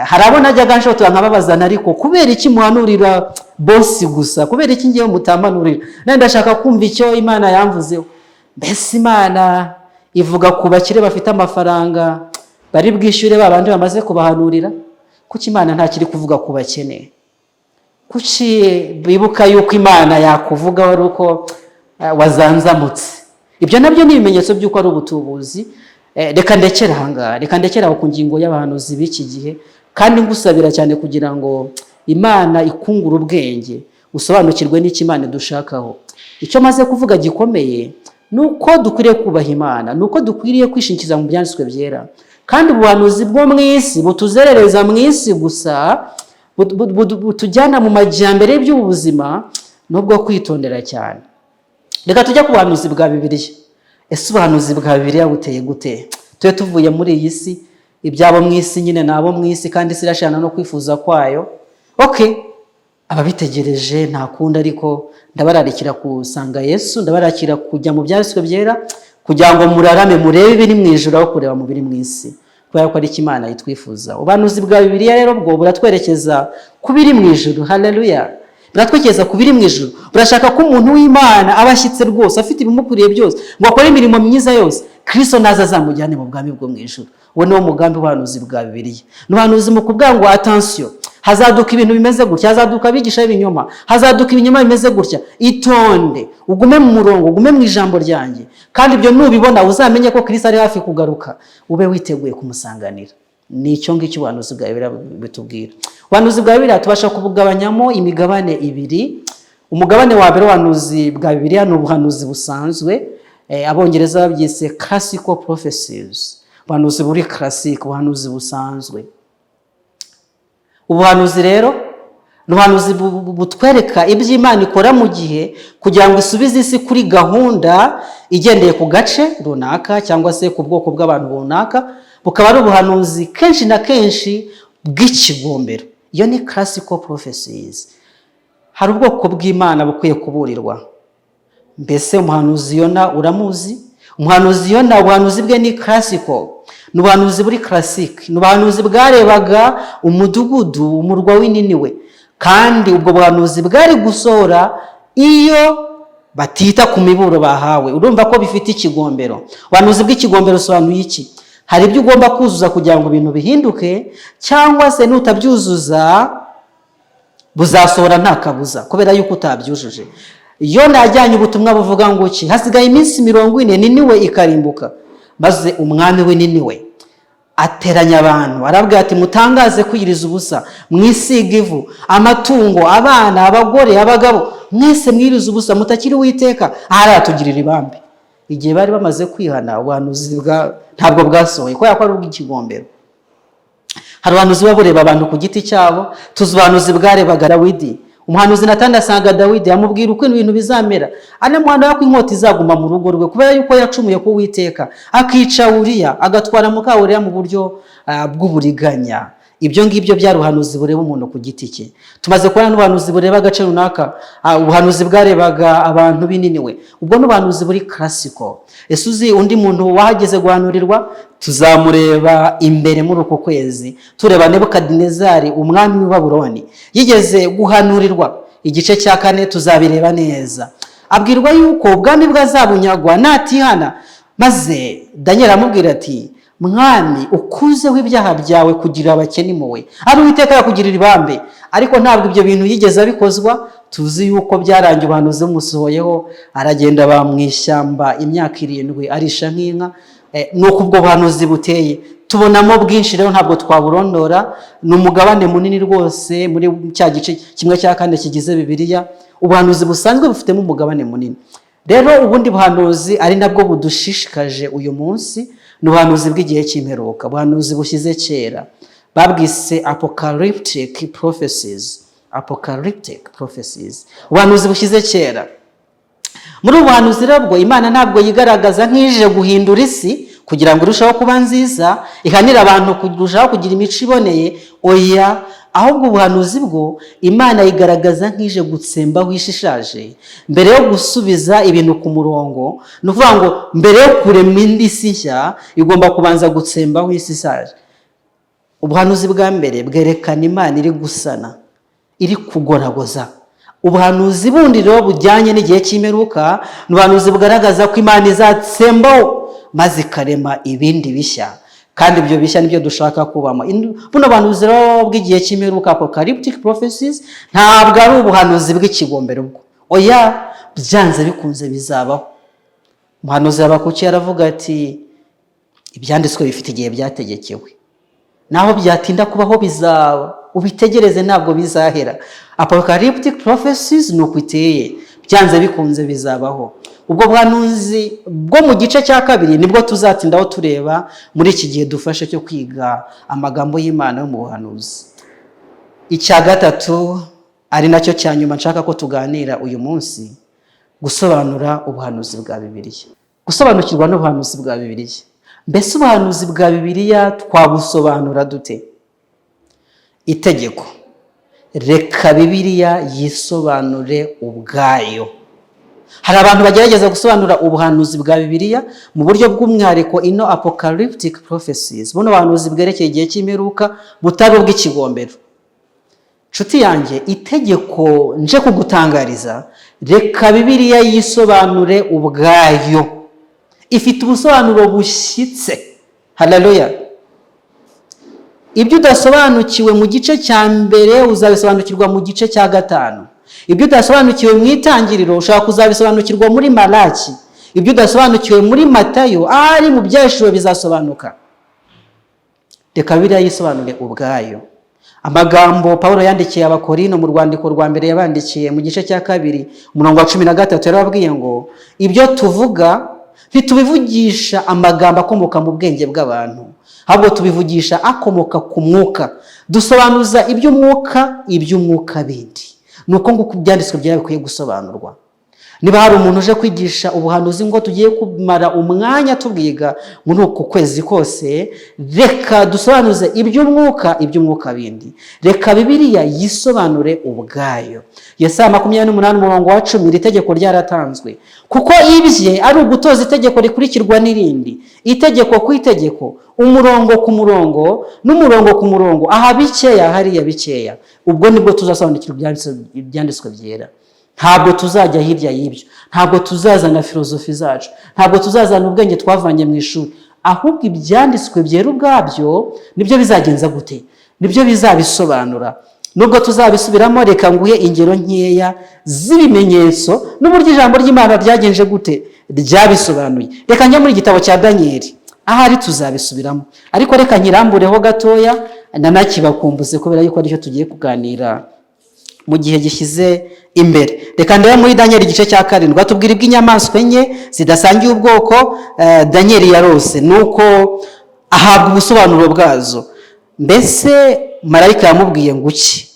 Hari abo najyaga nshotora nkababazana: "Ariko kubera iki muhanurira boss gusa? Kubera iki ngewe mutampanurira? Nanjye ndashaka kumva icyo Imana yamvuzeho." Mbese Imana ivuga ku bakire bafite amafaranga bari bwishyure ba bandi bamaze kubahanurira? Kuki Imana ntakiri kuvuga ku bakene? Kuki bibuka yuko Imana yakuvugaho ari uko wazanzamutse? Ibyo nabyo ni ibimenyetso by'uko ari ubutubuzi. Reka ndekere ahangaha, reka ndekere aho ku ngingo y'abahanuzi b'iki gihe, kandi ngusabira cyane kugira ngo Imana ikungure ubwenge, usobanukirwe n'icyo Imana idushakaho. Icyo maze kuvuga gikomeye ni uko dukwiriye kubaha Imana, ni uko dukwiriye kwishingikiriza mu Byanditswe Byera, kandi ubuhanuzi bwo mu isi butuzerereza mu isi gusa, butujyana mu majyambere y'iby'ubu buzima, ni ubwo kwitondera cyane. Reka tujye ku buhanuzi bwa Bibiliya. Ese ubuhanuzi bwa Bibiliya buteye gute? Tube tuvuye muri iyi si. Ibyabo mu isi nyine ni abo mu isi, kandi isi irashana no kwifuza kwayo. Okay, ababitegereje nta kundi, ariko ndabararikira gusanga Yesu, ndabararikira kujya mu Byanditswe Byera kugira ngo murarame, murebe ibiri mu ijuru aho kureba mu biri mu isi, kubera ko ari cyo Imana itwifuza. Ubuhanuzi bwa Bibiliya rero bwo buratwerekeza ku biri mu ijuru. Haleluya! Buratwerekeza ku biri mu ijuru. Burashaka ko umuntu w'Imana aba ashyitse rwose, afite ibimukwiriye byose, ngo akore imirimo myiza yose, Kristo naza azamujyane mu bwami bwo mu ijuru. Uwo ni wo mugambi w'ubuhanuzi bwa Bibiliya. Ni ubuhanuzi mu kuvuga ngo: "Attention, hazaduka ibintu bimeze gutya, hazaduka abigisha b'ibinyoma, hazaduka ibinyoma bimeze gutya. Itonde, ugume mu murongo, ugume mu ijambo ryanjye, kandi ibyo nubibona uzamenye ko Kristo ari hafi kugaruka, ube witeguye kumusanganira." Ni icyo ngicyo ubuhanuzi bwa Bibiliya bitubwira. Ubuhanuzi bwa Bibiliya tubasha kubugabanyamo imigabane ibiri. Umugabane wa mbere w'ubuhanuzi bwa Bibiliya ni ubuhanuzi busanzwe. Abongereza babyise classical prophecies, ubuhanuzi buri classic, ubuhanuzi busanzwe. Ubuhanuzi rero ni ubuhanuzi butwereka ibyo Imana ikora mu gihe kugira ngo isubize isi kuri gahunda igendeye ku gace runaka cyangwa se ku bwoko bw'abantu runaka, bukaba ari ubuhanuzi kenshi na kenshi bw'ikigombero. Iyo ni classical prophecies. Hari ubwoko bw'Imana bukwiye kuburirwa. Mbese umuhanuzi Yona uramuzi? Umuhanuzi Yona, ubuhanuzi bwe ni classical, ni ubuhanuzi buri classic, ni ubuhanuzi bwarebaga umudugudu, umurwa w'Ininiwe, kandi ubwo buhanuzi bwari gusohora iyo batita ku miburo bahawe. Urumva ko bifite ikigombero. Ubuhanuzi bw'ikigombero busobanuye iki? Hari ibyo ugomba kuzuza kugira ngo ibintu bihinduke, cyangwa se nutabyuzuza buzasohora nta kabuza kubera yuko utabyujuje. Yona yajyanye ubutumwa buvuga ngo iki? Hasigaye iminsi 40 Niniwe ikarimbuka. Maze umwami w'Ininiwe ateranya abantu, arabwira ati: "Mutangaze kwiyiriza ubusa, mwisiga ivu, amatungo, abana, abagore, abagabo, mwese mwirize ubusa, mutakiri Uwiteka, ahari aratugirira ibambe." Igihe bari bamaze kwihana, ubuhanuzi ntabwo bwasohoye kubera ko ari ubw'ikigombero. Hari ubuhanuzi buba bureba abantu ku giti cyabo. Tuzi ubuhanuzi bwarebaga Dawidi. Umuhanuzi Natani asanga Dawidi, amubwira uko ibintu bizamera, anamuhanura ko inkota izaguma mu rugo rwe kubera yuko yacumuye ku Uwiteka, akica Uriya, agatwara muka Uriya mu buryo bw'uburiganya. Ibyo ngibyo byari ubuhanuzi bureba umuntu ku giti cye. Tumaze kubona n'ubuhanuzi bureba agace runaka, ubuhanuzi bwarebaga abantu b'Ininiwe. Ubwo ni ubuhanuzi buri classical. Ese uzi undi muntu wahageze guhanurirwa? Tuzamureba imbere muri uku kwezi, tureba Nebukadinezari, umwami w'i Babuloni. Yigeze guhanurirwa, igice cya 4 tuzabireba neza. Abwirwa yuko ubwami bwe azabunyagwa natihana. Maze Daniel aramubwira ati: "Mwami, ukuzeho ibyaha byawe kugira abakene impuhwe, ari Uwiteka yakugirira ibambe." Ariko ntabwo ibyo bintu yigeze abikozwa. Tuzi yuko byarangiye ubuhanuzi bumusohoyeho, aragenda aba mu ishyamba imyaka 7 arisha nk'inka. Ni uko ubwo buhanuzi buteye. Tubonamo bwinshi rero, ntabwo twaburondora, ni umugabane munini rwose muri cya gice 1/4 kigize Bibiliya. Ubuhanuzi busanzwe bufitemo umugabane munini. Rero ubundi buhanuzi, ari nabwo budushishikaje uyu munsi, ni ubuhanuzi bw'igihe cy'imperuka, ubuhanuzi bushyize kera, babwise apocalyptic prophecies. Apocalyptic prophecies, ubuhanuzi bushyize kera. Muri ubu buhanuzi rero bwo, Imana ntabwo yigaragaza nk'ije guhindura isi kugira ngo irusheho kuba nziza, ihanire abantu kurushaho kugira imico iboneye. Oya, ahubwo ubuhanuzi bwo Imana yigaragaza nk'ije gutsembaho isi ishaje mbere yo gusubiza ibintu ku murongo. Ni ukuvuga ngo mbere yo kurema indi si nshya, igomba kubanza gutsembaho isi ishaje. Ubuhanuzi bwa mbere bwerekana Imana iri gusana, iri kugoragoza. Ubuhanuzi bundi rero bujyanye n'igihe cy'imperuka ni ubuhanuzi bugaragaza ko Imana izatsembaho maze ikarema ibindi bishya, kandi ibyo bishya nibyo dushaka kubamo. Buno buhanuzi rero bw'igihe cy'imperuka, apocalyptic prophecies, ntabwo ari ubuhanuzi bw'ikigombero bwo, oya, byanze bikunze bizabaho. Umuhanuzi Habakuki yaravuga ati: "Ibyanditswe bifite igihe byategekewe, naho byatinda kubaho bizaba, ubitegereze, ntabwo bizahera." Apocalyptic prophecies ni uko iteye, byanze bikunze bizabaho. Ubwo buhanuzi bwo mu gice cya kabiri nibwo tuzatindaho tureba muri iki gihe dufashe cyo kwiga amagambo y'Imana yo mu buhanuzi. Icya gatatu, ari nacyo cya nyuma nshaka ko tuganira uyu munsi: gusobanura ubuhanuzi bwa Bibiliya, gusobanukirwa n'ubuhanuzi bwa Bibiliya. Mbese ubuhanuzi bwa Bibiliya twabusobanura dute? Itegeko: reka Bibiliya yisobanure ubwayo. Hari abantu bagerageza gusobanura ubuhanuzi bwa Bibiliya mu buryo bw'umwihariko, ino apocalyptic prophecies, buno buhanuzi bwerekeye igihe cy'imperuka butari ubw'ikigombero. Nshuti yanjye, itegeko nje kugutangariza: reka Bibiliya yisobanure ubwayo, ifite ubusobanuro bushyitse. Haleluya! Ibyo udasobanukiwe mu gice cya mbere uzabisobanukirwa mu gice cya gatanu. Ibyo udasobanukiwe mu Itangiriro ushobora kuzabisobanukirwa muri Malaki. Ibyo udasobanukiwe muri Matayo, ahari mu Byahishuwe bizasobanuka. Reka Bibiliya yisobanure ubwayo. Amagambo Paul yandikiye Abakorino mu rwandiko rwa mbere yabandikiye, mu gice cya 2, umurongo wa 13, yarababwiye ngo: "Ibyo tuvuga ntitubivugisha amagambo akomoka mu bwenge bw'abantu, ahubwo tubivugisha akomoka ku mwuka, dusobanuza iby'umwuka iby'umwuka bindi." Ni uko nguko ibyanditswe byera bikwiye gusobanurwa. Niba hari umuntu uje kwigisha ubuhanuzi ngo tugiye kumara umwanya tubwiga muri uku kwezi kose, reka dusobanuze iby'umwuka iby'umwuka bindi. Reka Bibiliya yisobanure ubwayo. Yesaya 28, umurongo wa 10, iri tegeko ryaratanzwe: "Kuko ibye ari ugutoza itegeko rikurikirwa n'irindi, itegeko ku itegeko, umurongo ku murongo n'umurongo ku murongo, aha bikeya, hariya bikeya." Ubwo nibwo tuzasobanukirwa ibyanditswe byera. Ntabwo tuzajya hirya y'ibyo, ntabwo tuzazana filozofi zacu, ntabwo tuzazana ubwenge twavanye mu ishuri, ahubwo ibyanditswe byera ubwabyo nibyo bizagenza gute? Nibyo bizabisobanura. Nubwo tuzabisubiramo, reka nguhe ingero nkeya z'ibimenyetso n'uburyo ijambo ry'Imana ryagenje gute, ryabisobanuye. Reka njye muri igitabo cya Daniyeli, ahari tuzabisubiramo, ariko reka nkirambureho gatoya nanakibakumbuze, kubera yuko aricyo tugiye kuganira mu gihe gishyize imbere. Reka ndebe muri Daniyeli igice cya 7, batubwira iby'inyamaswa enye zidasangiye ubwoko Daniyeli yarose, nuko ahabwa ubusobanuro bwazo. Mbese marayika yamubwiye ngo iki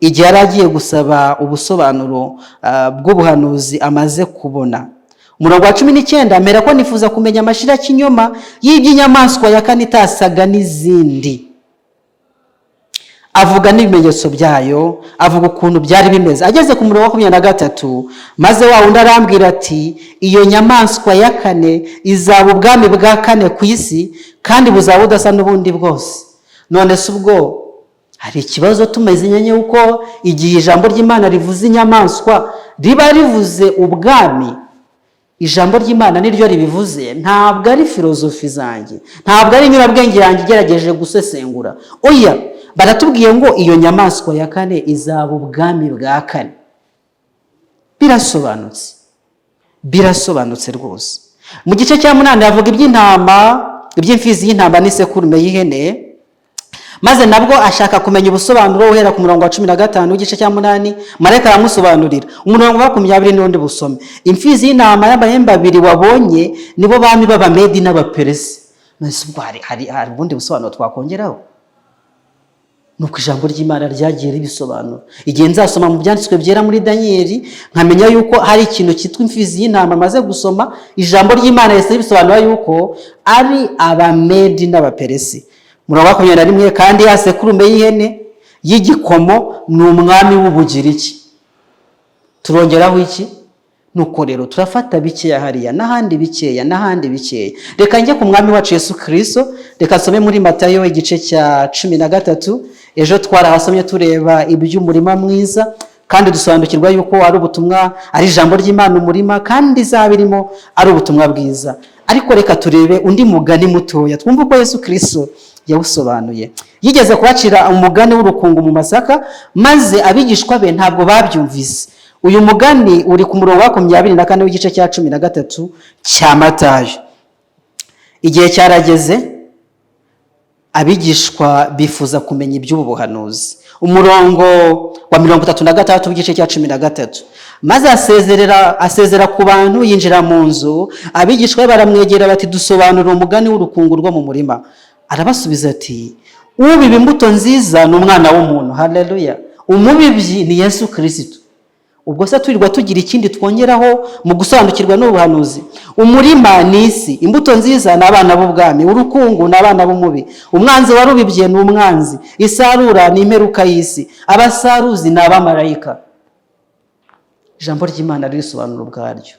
igihe yari agiye gusaba ubusobanuro bw'ubuhanuzi amaze kubona? Umurongo wa 19: "Mbera ko nifuza kumenya amashira kinyoma y'iby'inyamaswa ya kane itasaga n'izindi." Avuga n'ibimenyetso byayo, avuga ukuntu byari bimeze. Ageze ku murongo wa 23: "Maze wa wundi arambwira ati: 'Iyo nyamaswa ya kane izaba ubwami bwa kane ku isi, kandi buzaba budasa n'ubundi bwose.'" None se ubwo hari ikibazo tumeze yuko igihe ijambo ry'Imana rivuze inyamaswa riba rivuze ubwami? Ijambo ry'Imana niryo ribivuze, ntabwo ari filozofi zanjye, ntabwo ari inyurabwenge yanjye igerageje gusesengura. Oya, baratubwiye ngo iyo nyamaswa ya kane izaba ubwami bwa kane. Birasobanutse, birasobanutse rwose. Mu gice cya 8 havuga iby'intama, iby'imfizi y'intama n'isekurume y'ihene. Maze nabwo ashaka kumenya ubusobanuro. Uhera ku murongo wa 15 w'igice cya 8, marayika aramusobanurira. Umurongo wa 20 n'undi busome: "Imfizi y'intama y'amahembe abiri wabonye nibo bami b'Abamedi n'Abaperesi." None ubwo hari ubundi busobanuro twakongeraho? Nuko ijambo ry'Imana ryagiye ribisobanura. Igihe nzasoma mu byanditswe byera muri Daniyeli nkamenya yuko hari ikintu cyitwa imfizi y'intama, amaze gusoma ijambo ry'Imana rihise ribisobanura yuko ari Abamedi n'Abaperesi. Umurongo wa 21: "Kandi ya sekurume y'ihene y'igikomo ni umwami w'Ubugiriki." Turongeraho iki? Nuko rero turafata bikeya hariya n'ahandi bikeya n'ahandi bikeya. Reka njye ku Mwami wacu Yesu Kirisito. Reka nsome muri Matayo igice cya 13. Ejo twarahasomye, tureba iby'umurima mwiza, kandi dusobanukirwa yuko ari ubutumwa, ari ijambo ry'Imana umurima, kandi izaba irimo ari ubutumwa bwiza. Ariko reka turebe undi mugani mutoya, twumve uko Yesu Kirisito yawusobanuye. Yigeze kubacira umugani w'urukungu mu masaka, maze abigishwa be ntabwo babyumvise. Uyu mugani uri ku murongo wa 24 w'igice cya 13 cya Matayo. Igihe cyarageze, abigishwa bifuza kumenya iby'ubu buhanuzi. Umurongo wa 36 w'igice cya 13: "Maze asezera ku bantu, yinjira mu nzu. Abigishwa be baramwegera bati: 'Dusobanurira umugani w'urukungu rwo mu murima.' Arabasubiza ati: 'Ubiba imbuto nziza ni Umwana w'umuntu.'" Haleluya! Umubibyi ni Yesu Kirisito. Ubwo se turirwa tugira ikindi twongeraho mu gusobanukirwa n'ubuhanuzi? "Umurima ni isi, imbuto nziza ni abana b'ubwami, urukungu ni abana b'umubi. Umwanzi warubibye ni umwanzi, isarura ni imperuka y'isi, abasaruzi ni abamarayika." Ijambo ry'Imana ririsobanura ubwaryo,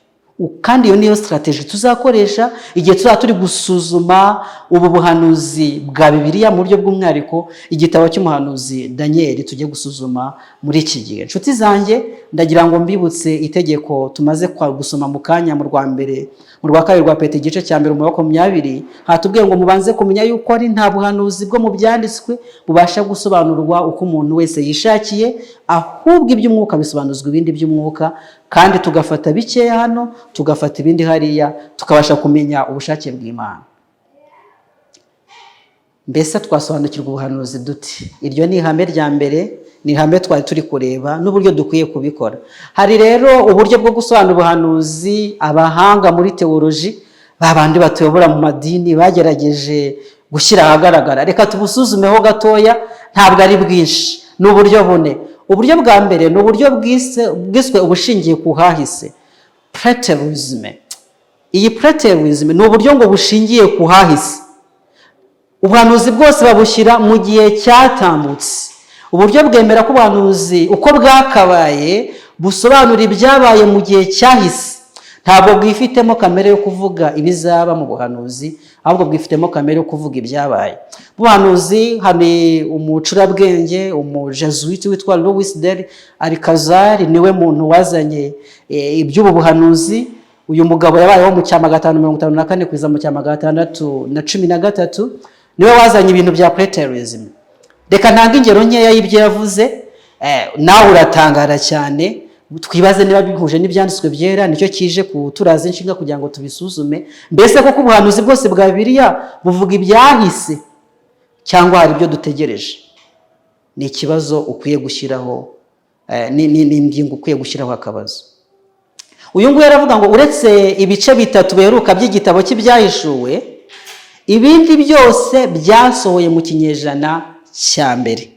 kandi iyo niyo strategy tuzakoresha igihe tuzaba turi gusuzuma ubu buhanuzi bwa Bibiliya, mu buryo bw'umwihariko igitabo cy'umuhanuzi Daniyeli tujye gusuzuma muri iki gihe. Inshuti zanjye, ndagira ngo mbibutse itegeko tumaze gusoma mu kanya mu rwa mbere, mu rwa kabiri rwa Petero igice cya mbere, mu 20. Hatubwiye ngo: "Mubanze kumenya yuko ari nta buhanuzi bwo mu byanditswe bubasha gusobanurwa uko umuntu wese yishakiye, ahubwo iby'umwuka bisobanuzwa ibindi by'umwuka." Kandi tugafata bikeya hano, tugafata ibindi hariya, tukabasha kumenya ubushake bw'Imana. Mbese twasobanukirwa ubuhanuzi dute? Iryo ni ihame rya mbere, ni ihame twari turi kureba n'uburyo dukwiye kubikora. Hari rero uburyo bwo gusobanura ubuhanuzi abahanga muri tewoloji, ba bandi batuyobora mu madini, bagerageje gushyira ahagaragara. Reka tubusuzumeho gatoya, ntabwo ari bwinshi. Ni uburyo bune. Uburyo bwa mbere ni uburyo bwiswe ubushingiye ku hahise, preterism. Iyi preterism ni uburyo ngo bushingiye ku hahise. Ubuhanuzi bwose babushyira mu gihe cyatambutse. Uburyo bwemera ko ubuhanuzi uko bwakabaye busobanura ibyabaye mu gihe cyahise. Ntabwo bwifitemo kamere yo kuvuga ibizaba mu buhanuzi, ahubwo bwifitemo kamere yo kuvuga ibyabaye. Buhanuzi, hari umucurabwenge, umujesuite witwa Louis del Alcazar, niwe muntu wazanye iby'ubu buhanuzi. Uyu mugabo yabayeho mu cya 554 kugeza mu cya 613. Niwe wazanye ibintu bya preterism. Reka ntange ingero nkeya y'ibyo yavuze, nawe uratangara cyane. Twibaze niba bihuje n'ibyanditswe byera. Nicyo kije kuturaza inshinga kugira ngo tubisuzume. Mbese koko ubuhanuzi bwose bwa Bibiliya buvuga ibyahise, cyangwa hari ibyo dutegereje? Ni ikibazo ukwiye gushyiraho, ni ingingo ukwiye gushyiraho akabazo. Uyu nguyu aravuga ngo uretse ibice bitatu biheruka by'igitabo cy'Ibyahishuwe, ibindi byose byasohoye mu kinyejana cya mbere.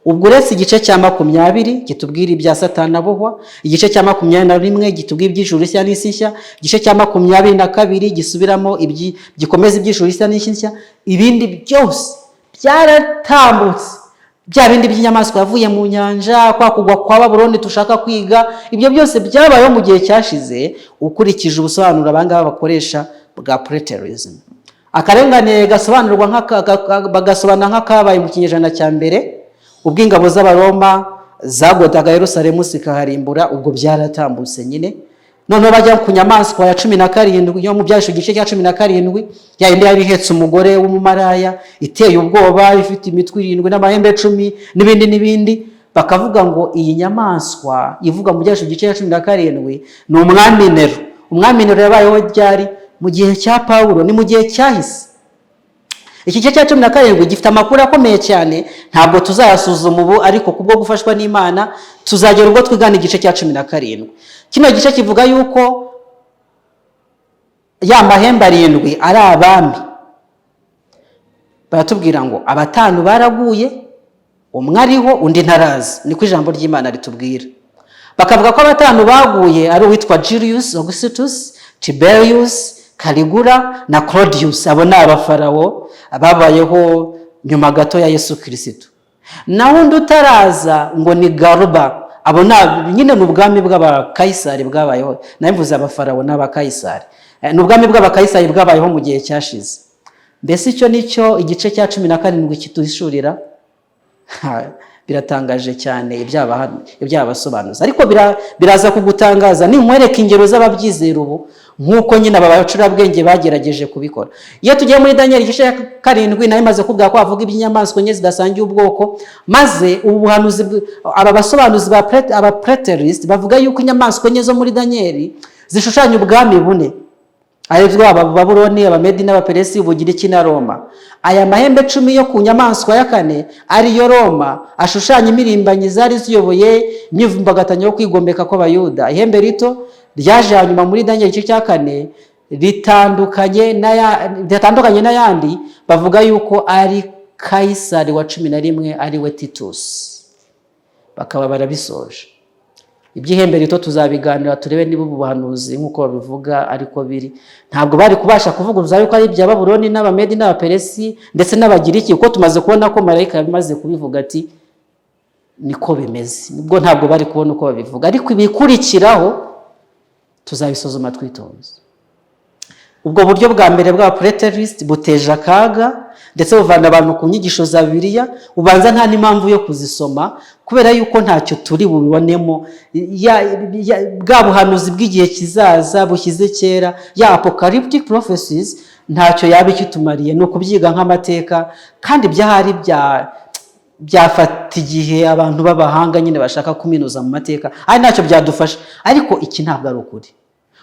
Ubwo uretse igice cya 20 kitubwira ibya Satani abohwa, igice cya 21 kitubwira iby'ijuru rishya n'isi nshya, igice cya 22 gisubiramo gikomeza iby'ijuru rishya n'isi nshya, ibindi byose byaratambutse. Bya bindi by'inyamaswa yavuye mu nyanja, kwa kugwa kwa Babuloni tushaka kwiga, ibyo byose byabayeho mu gihe cyashize, ukurikije ubusobanuro abangaba bakoresha bwa preterism. Akarengane gasobanurwa bagasobanura nk'akabaye mu kinyejana cya mbere, ubwo ingabo z'Abaroma zagotaga Yerusalemu zikaharimbura. Ubwo byaratambutse nyine. Noneho bajya ku nyamaswa ya 17 yo mu Byahishuwe igice cya 17, ya yindi yari ihetse umugore w'umumaraya, iteye ubwoba, ifite imitwe irindwi n'amahembe 10 n'ibindi n'ibindi. Bakavuga ngo iyi nyamaswa ivuga mu Byahishuwe igice cya 17 ni umwami Nero. Umwami Nero yabayeho ryari? Mu gihe cya Pawulo, ni mu gihe cyahise. Iki gice cya 17 gifite amakuru akomeye cyane. Ntabwo tuzayasuzuma ubu, ariko kubwo gufashwa n'Imana tuzagera ubwo twigana igice cya 17. Kino gice kivuga yuko ya mahembe arindwi ari abami. Baratubwira ngo abatanu baraguye, umwe ariho, undi ntarazi. Niko ijambo ry'Imana ritubwira. Bakavuga ko abatanu baguye ari uwitwa Julius Augustus, Tiberius, Caligula na Claudius. Abo ni abafarawo babayeho nyuma gato ya Yesu Kirisito. Naho undi utaraza ngo ni Garuba. Abo nyine ni ubwami bw'Abakayisari bwabayeho. Nawe mvuze Abafarawo n'Abakayisari. Ni ubwami bw'Abakayisari bwabayeho mu gihe cyashize. Mbese icyo nicyo igice cya 17 kituhishurira? Biratangaje cyane ibyabasobanuza, ariko biraza kugutangaza ninkwereka ingero z'ababyizera ubu, nk'uko nyine aba bacurabwenge bagerageje kubikora. Iyo tugiye muri Daniel igice cya 7, nayo imaze kubwira ko havuga iby'inyamaswa enye zidasangiye ubwoko. Maze ubu buhanuzi, aba basobanuzi ba aba preterist bavuga yuko inyamaswa enye zo muri Daniel zishushanya ubwami bune, aribwo Abababuloni, Abamedi n'Abaperesi, Ubugiriki na Roma. Aya mahembe 10 yo ku nyamaswa ya kane, ariyo Roma, ashushanya imirimbanyi zari ziyoboye imyivumbagatanyo yo kwigomeka kw'Abayuda. Ihembe rito ryaje hanyuma muri Daniel igice cya 4 ritandukanye n'ayandi, bavuga yuko ari Kayisari wa 11, ari we Titus. Bakaba barabisoje. Iby'ihembe rito tuzabiganira, turebe niba ubu buhanuzi nk'uko babivuga ariko biri. Ntabwo bari kubasha kuvuguruza yuko ari ibya Babuloni n'Abamedi n'Abaperesi ndetse n'Abagiriki, kuko tumaze kubona ko marayika yamaze kubivuga ati niko bimeze. Nubwo ntabwo bari kubona uko babivuga, ariko ibikurikiraho tuzabisuzuma twitonze. Ubwo buryo bwa mbere bwa preterist buteje akaga, ndetse buvana abantu ku nyigisho za Bibiliya. Ubanza nta n'impamvu yo kuzisoma, kubera yuko ntacyo turi bubibonemo. Bwa buhanuzi bw'igihe kizaza bushyize kera, ya apocalyptic prophecies, ntacyo yaba ikitumariye. Ni ukubyiga nk'amateka, kandi byahari byafata igihe abantu b'abahanga nyine bashaka kuminuza mu mateka, ari ntacyo byadufasha. Ariko iki ntabwo ari ukuri.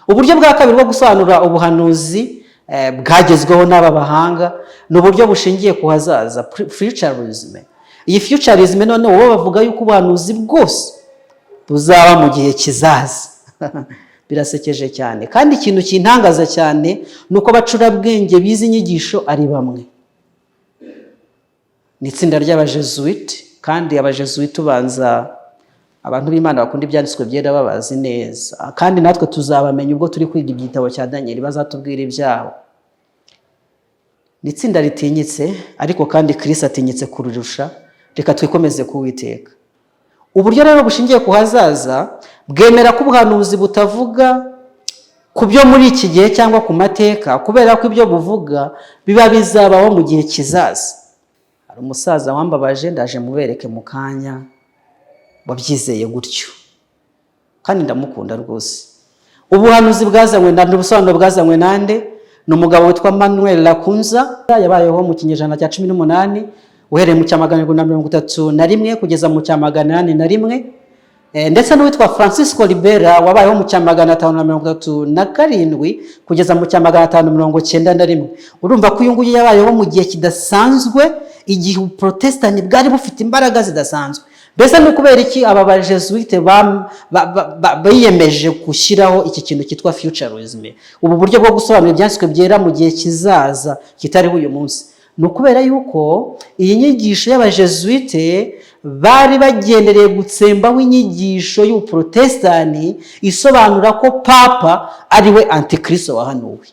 Uburyo bwa kabiri bwo gusobanura ubuhanuzi bwagezweho n'aba bahanga ni uburyo bushingiye ku hazaza, futurism. Iyi futurism noneho bo bavuga yuko ubuhanuzi bwose buzaba mu gihe kizaza. Birasekeje cyane, kandi ikintu kintangaza cyane ni uko abacurabwenge bize inyigisho ari bamwe. Ni itsinda ry'Abajesuite, kandi Abajesuite ubanza abantu b'Imana bakunda Ibyanditswe Byera babazi neza, kandi natwe tuzabamenya ubwo turi kwiga igitabo cya Daniel, bazatubwira ibyabo. Ni itsinda ritinyitse, ariko kandi Kirisi atinyitse kururusha. Reka twikomeze kuwiteka. Uburyo rero bushingiye ku hazaza bwemera ko ubuhanuzi butavuga ku byo muri iki gihe cyangwa ku mateka, kubera ko ibyo buvuga biba bizabaho mu gihe kizaza. Hari umusaza wambabaje, ndaje mubereke mu kanya, wabyizeye gutyo, kandi ndamukunda rwose. Ubuhanuzi bwazanywe na ubusobanuro bwazanywe nande? Ni umugabo witwa Manuel Lacunza, yabayeho mu kinyejana cya 18, uhereye mu cya 731 kugeza mu cya 801, ndetse n'uwitwa Francisco Ribera, wabayeho mu cya 537 kugeza mu cya 591. Urumva ko uyu nguyu yabayeho mu gihe kidasanzwe, igihe Ubuprotestani bwari bufite imbaraga zidasanzwe. Mbese ni ukubera iki aba Bajesuite biyemeje gushyiraho iki kintu cyitwa futurism, ubu buryo bwo gusobanura Ibyanditswe Byera mu gihe kizaza kitariho uyu munsi? Ni ukubera yuko iyi nyigisho y'Abajesuite bari bagendereye gutsembaho inyigisho y'Ubuprotestani isobanura ko papa ari we antikristo wahanuwe.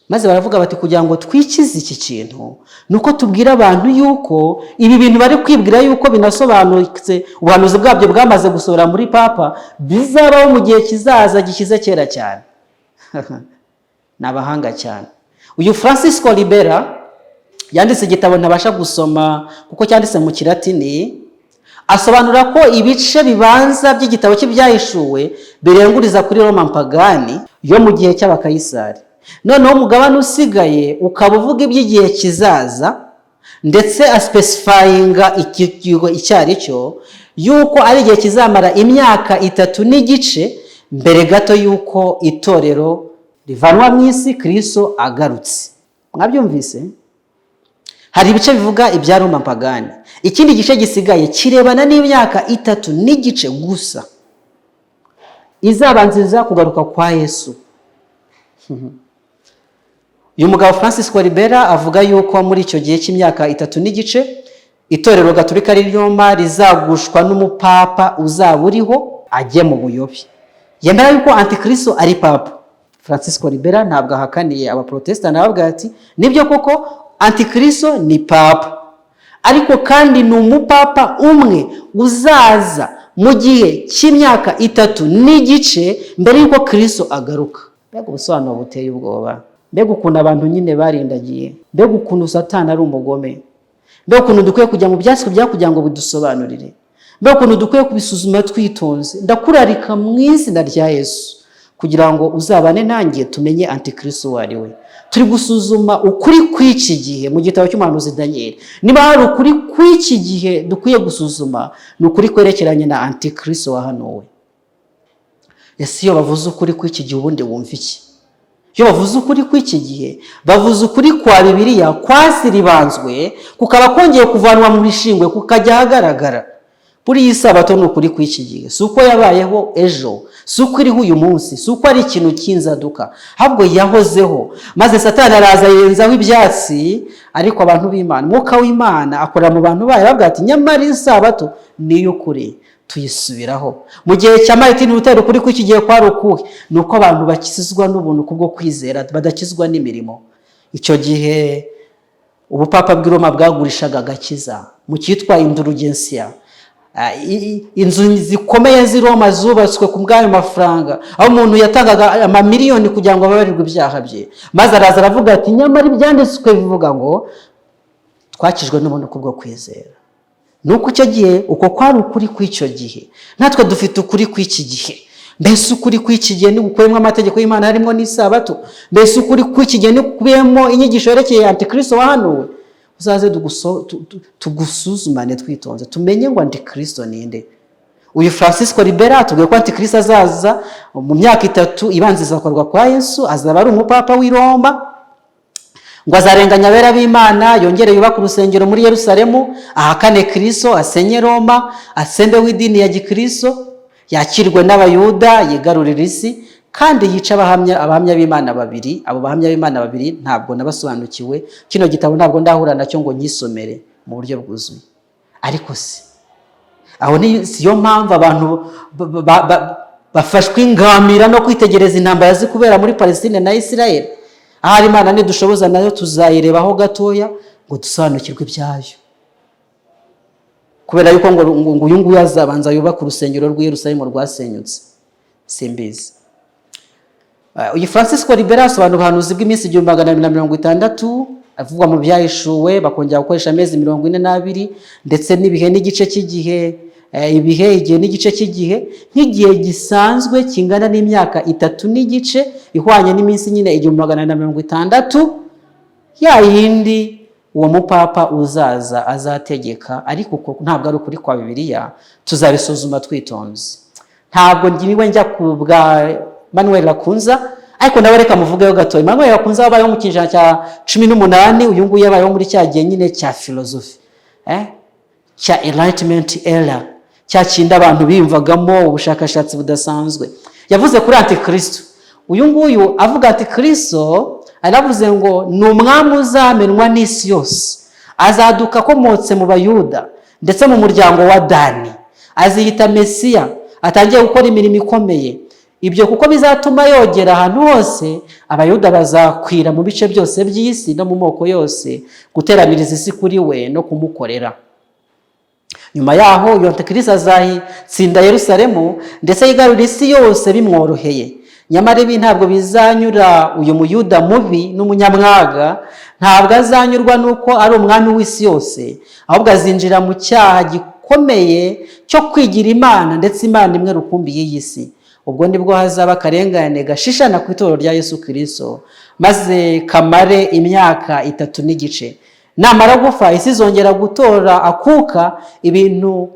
Maze baravuga bati: "Kugira ngo twikize iki kintu, ni uko tubwira abantu yuko ibi bintu bari kwibwira yuko binasobanutse, ubuhanuzi bwabyo bwamaze gusohora muri papa, bizabaho mu gihe kizaza gishyize kera cyane." Ni abahanga cyane. Uyu Francisco Ribera yanditse igitabo ntabasha gusoma kuko cyanditse mu Kilatini. Asobanura ko ibice bibanza by'igitabo cy'Ibyahishuwe birenguriza kuri Roma mpagani yo mu gihe cy'Abakayisari, noneho umugabane usigaye ukaba uvuga iby'igihe kizaza, ndetse aspecifyinga icyo ari cyo, yuko ari igihe kizamara imyaka 3 n'igice mbere gato y'uko itorero rivanwa mu isi Kristo agarutse. Mwabyumvise? Hari ibice bivuga ibya Roma mpagani, ikindi gice gisigaye kirebana n'imyaka 3 n'igice gusa izabanziriza kugaruka kwa Yesu. Uyu mugabo Francisco Ribera avuga yuko muri icyo gihe cy'imyaka 3 n'igice Itorero Gatolika ry'i Roma rizagushwa n'umupapa uzaba uriho ajye mu buyobe. Yemera yuko antikristo ari papa. Francisco Ribera ntabwo ahakaniye Abaprotesitanti, arababwira ati: "Nibyo koko, antikristo ni papa, ariko kandi ni umupapa umwe uzaza mu gihe cy'imyaka 3 n'igice mbere y'uko Kristo agaruka. Mbega ubusobanuro buteye ubwoba! Mbega ukuntu abantu nyine barindagiye! Mbega ukuntu Satani ari umugome! Mbega ukuntu dukwiye kujya mu byanditswe bya kugira ngo bidusobanurire! Mbega ukuntu dukwiye kubisuzuma twitonze! Ndakurarika mu izina rya Yesu kugira ngo uzabane nanjye tumenye antikristo uwo ari we. Turi gusuzuma ukuri kw'iki gihe mu gitabo cy'umuhanuzi Daniel. Niba hari ukuri kw'iki gihe dukwiye gusuzuma, ni ukuri kwerekeranye na antikristo wahanuwe. Ese iyo bavuze ukuri kw'iki gihe, ubundi wumva iki? Iyo bavuze ukuri kw'iki gihe, bavuze ukuri kwa Bibiliya kwasiribanzwe, kukaba kongeye kuvanwa mu bishingwe, kukajya ahagaragara. Buriya isabato ni ukuri kw'iki gihe. Si uko yabayeho ejo, si uko iriho uyu munsi, si uko ari ikintu cy'inzaduka, ahubwo yahozeho, maze Satani araza yenzaho ibyatsi. Ariko abantu b'Imana, Umwuka w'Imana akorera mu bantu bayo, aravuga ati: "Nyamara isabato ni iy'ukuri, tuyisubiraho." Mu gihe cya Martin Luther, ukuri kw'iki gihe kwari ukuhe? Ni uko abantu bakizwa n'ubuntu kubwo kwizera, badakizwa n'imirimo. Icyo gihe ubupapa bw'i Roma bwagurishaga agakiza mu cyitwa indulugensiya. Inzu zikomeye z'i Roma zubatswe ku bw'ayo mafaranga, aho umuntu yatangaga amamiliyoni kugira ngo ababarirwe ibyaha bye. Maze araza aravuga ati: "Nyamara ibyanditswe bivuga ngo twakijwe n'ubuntu kubwo kwizera." Ni uko icyo gihe, uko kwari ukuri kw'icyo gihe. Natwe dufite ukuri kw'iki gihe. Mbese ukuri kw'iki gihe ntigukubiyemo amategeko y'Imana harimo n'isabato? Mbese ukuri kw'iki gihe ntigukubiyemo inyigisho yerekeye antikristo wahanuwe? Uzaze tugusuzumane twitonze, tumenye ngo antikristo ninde. Uyu Francisco Ribera atubwiye ko antikristo azaza mu myaka 3 ibanziriza kugaruka kwa Yesu, azaba ari umupapa w'i Roma, ngo azarenganya abera b'Imana, yongere yubake urusengero muri Yerusalemu, ahakane Kristo, asenye Roma, atsembeho idini ya gikristo, yakirwe n'Abayuda, yigarurira isi, kandi yica abahamya b'Imana babiri. Abo bahamya b'Imana babiri ntabwo nabasobanukiwe. Kino gitabo ntabwo ndahura nacyo ngo nyisomere mu buryo bwuzuye. Ariko se aho ni siyo mpamvu abantu bafashwe ingamira no kwitegereza intambara ziri kubera muri Palestine na Israel? Ahari Imana nidushoboza nayo tuzayirebaho gatoya ngo dusobanukirwe ibyayo, kubera yuko ngo uyu nguyu azabanza yubake urusengero rw'i Yerusalemu rwasenyutse. Simbizi. Uyu Francisco Ribera asobanura ubuhanuzi bw'iminsi 1260 avugwa mu Byahishuwe, bakongera gukoresha amezi 42, ndetse n'ibihe n'igice cy'igihe, ibihe, igihe n'igice cy'igihe, nk'igihe gisanzwe kingana n'imyaka 3 n'igice, ihwanye n'iminsi nyine 1260, ya yindi uwo mupapa uzaza azategeka. Ariko uko ntabwo ari ukuri kwa Bibiliya, tuzabisuzuma twitonze. Ntabwo njyiwe njya ku bwa Manuel Lacunza, ariko nawe reka muvugeho gato. Manuel Lacunza wabayeho mu kinyejana cya 18. Uyu nguyu yabayeho muri cya gihe nyine cya filozofi, cya Enlightenment era, cya kindi abantu biyumvagamo ubushakashatsi budasanzwe. Yavuze kuri antikristo. Uyu nguyu avuga antikristo, aravuze ngo ni umwami uzamenwa n'isi yose, azaduka akomotse mu Bayuda, ndetse mu muryango wa Dani, aziyita Mesiya, atangiye gukora imirimo ikomeye. Ibyo kuko bizatuma yogera ahantu hose, Abayuda bazakwira mu bice byose by'isi no mu moko yose guteraniriza isi kuri we no kumukorera. Nyuma yaho uyu antikristo azatsinda Yerusalemu, ndetse yigarurira isi yose bimworoheye. Nyamara ibi ntabwo bizanyura uyu Muyuda mubi n'umunyamwaga. Ntabwo azanyurwa n'uko ari umwami w'isi yose, ahubwo azinjira mu cyaha gikomeye cyo kwigira Imana, ndetse Imana imwe rukumbi y'iyi si. Ubwo nibwo hazaba akarengane gashishana ku itorero rya Yesu Kirisito, maze kamare imyaka 3 n'igice. Namara gupfa, isi izongera gutora akuka, ibintu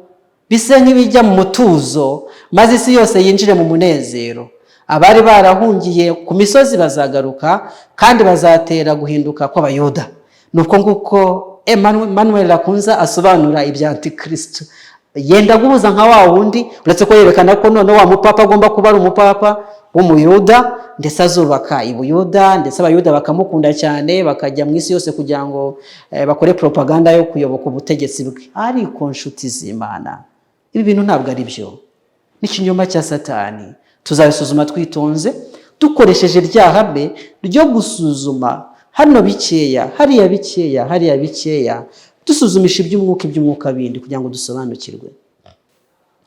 bise nk'ibijya mu mutuzo, maze isi yose yinjire mu munezero. Abari barahungiye ku misozi bazagaruka, kandi bazatera guhinduka kw'Abayuda. Ni uko nguko Emmanuel Lacunza asobanura ibya antikristo. Yenda guhuza nka wa wundi, uretse ko yerekana ko noneho wa mupapa agomba kuba ari umupapa w'Umuyuda, ndetse azubaka i Buyuda, ndetse Abayuda bakamukunda cyane, bakajya mu isi yose kugira ngo bakore propaganda yo kuyoboka ubutegetsi bwe. Ariko nshuti z'Imana, ibi bintu ntabwo ari byo, ni ikinyoma cya Satani. Tuzabisuzuma twitonze, dukoresheje rya hame ryo gusuzuma hano bikeya, hariya bikeya, hariya bikeya, dusuzumisha iby'umwuka, iby'umwuka bindi, kugira ngo dusobanukirwe.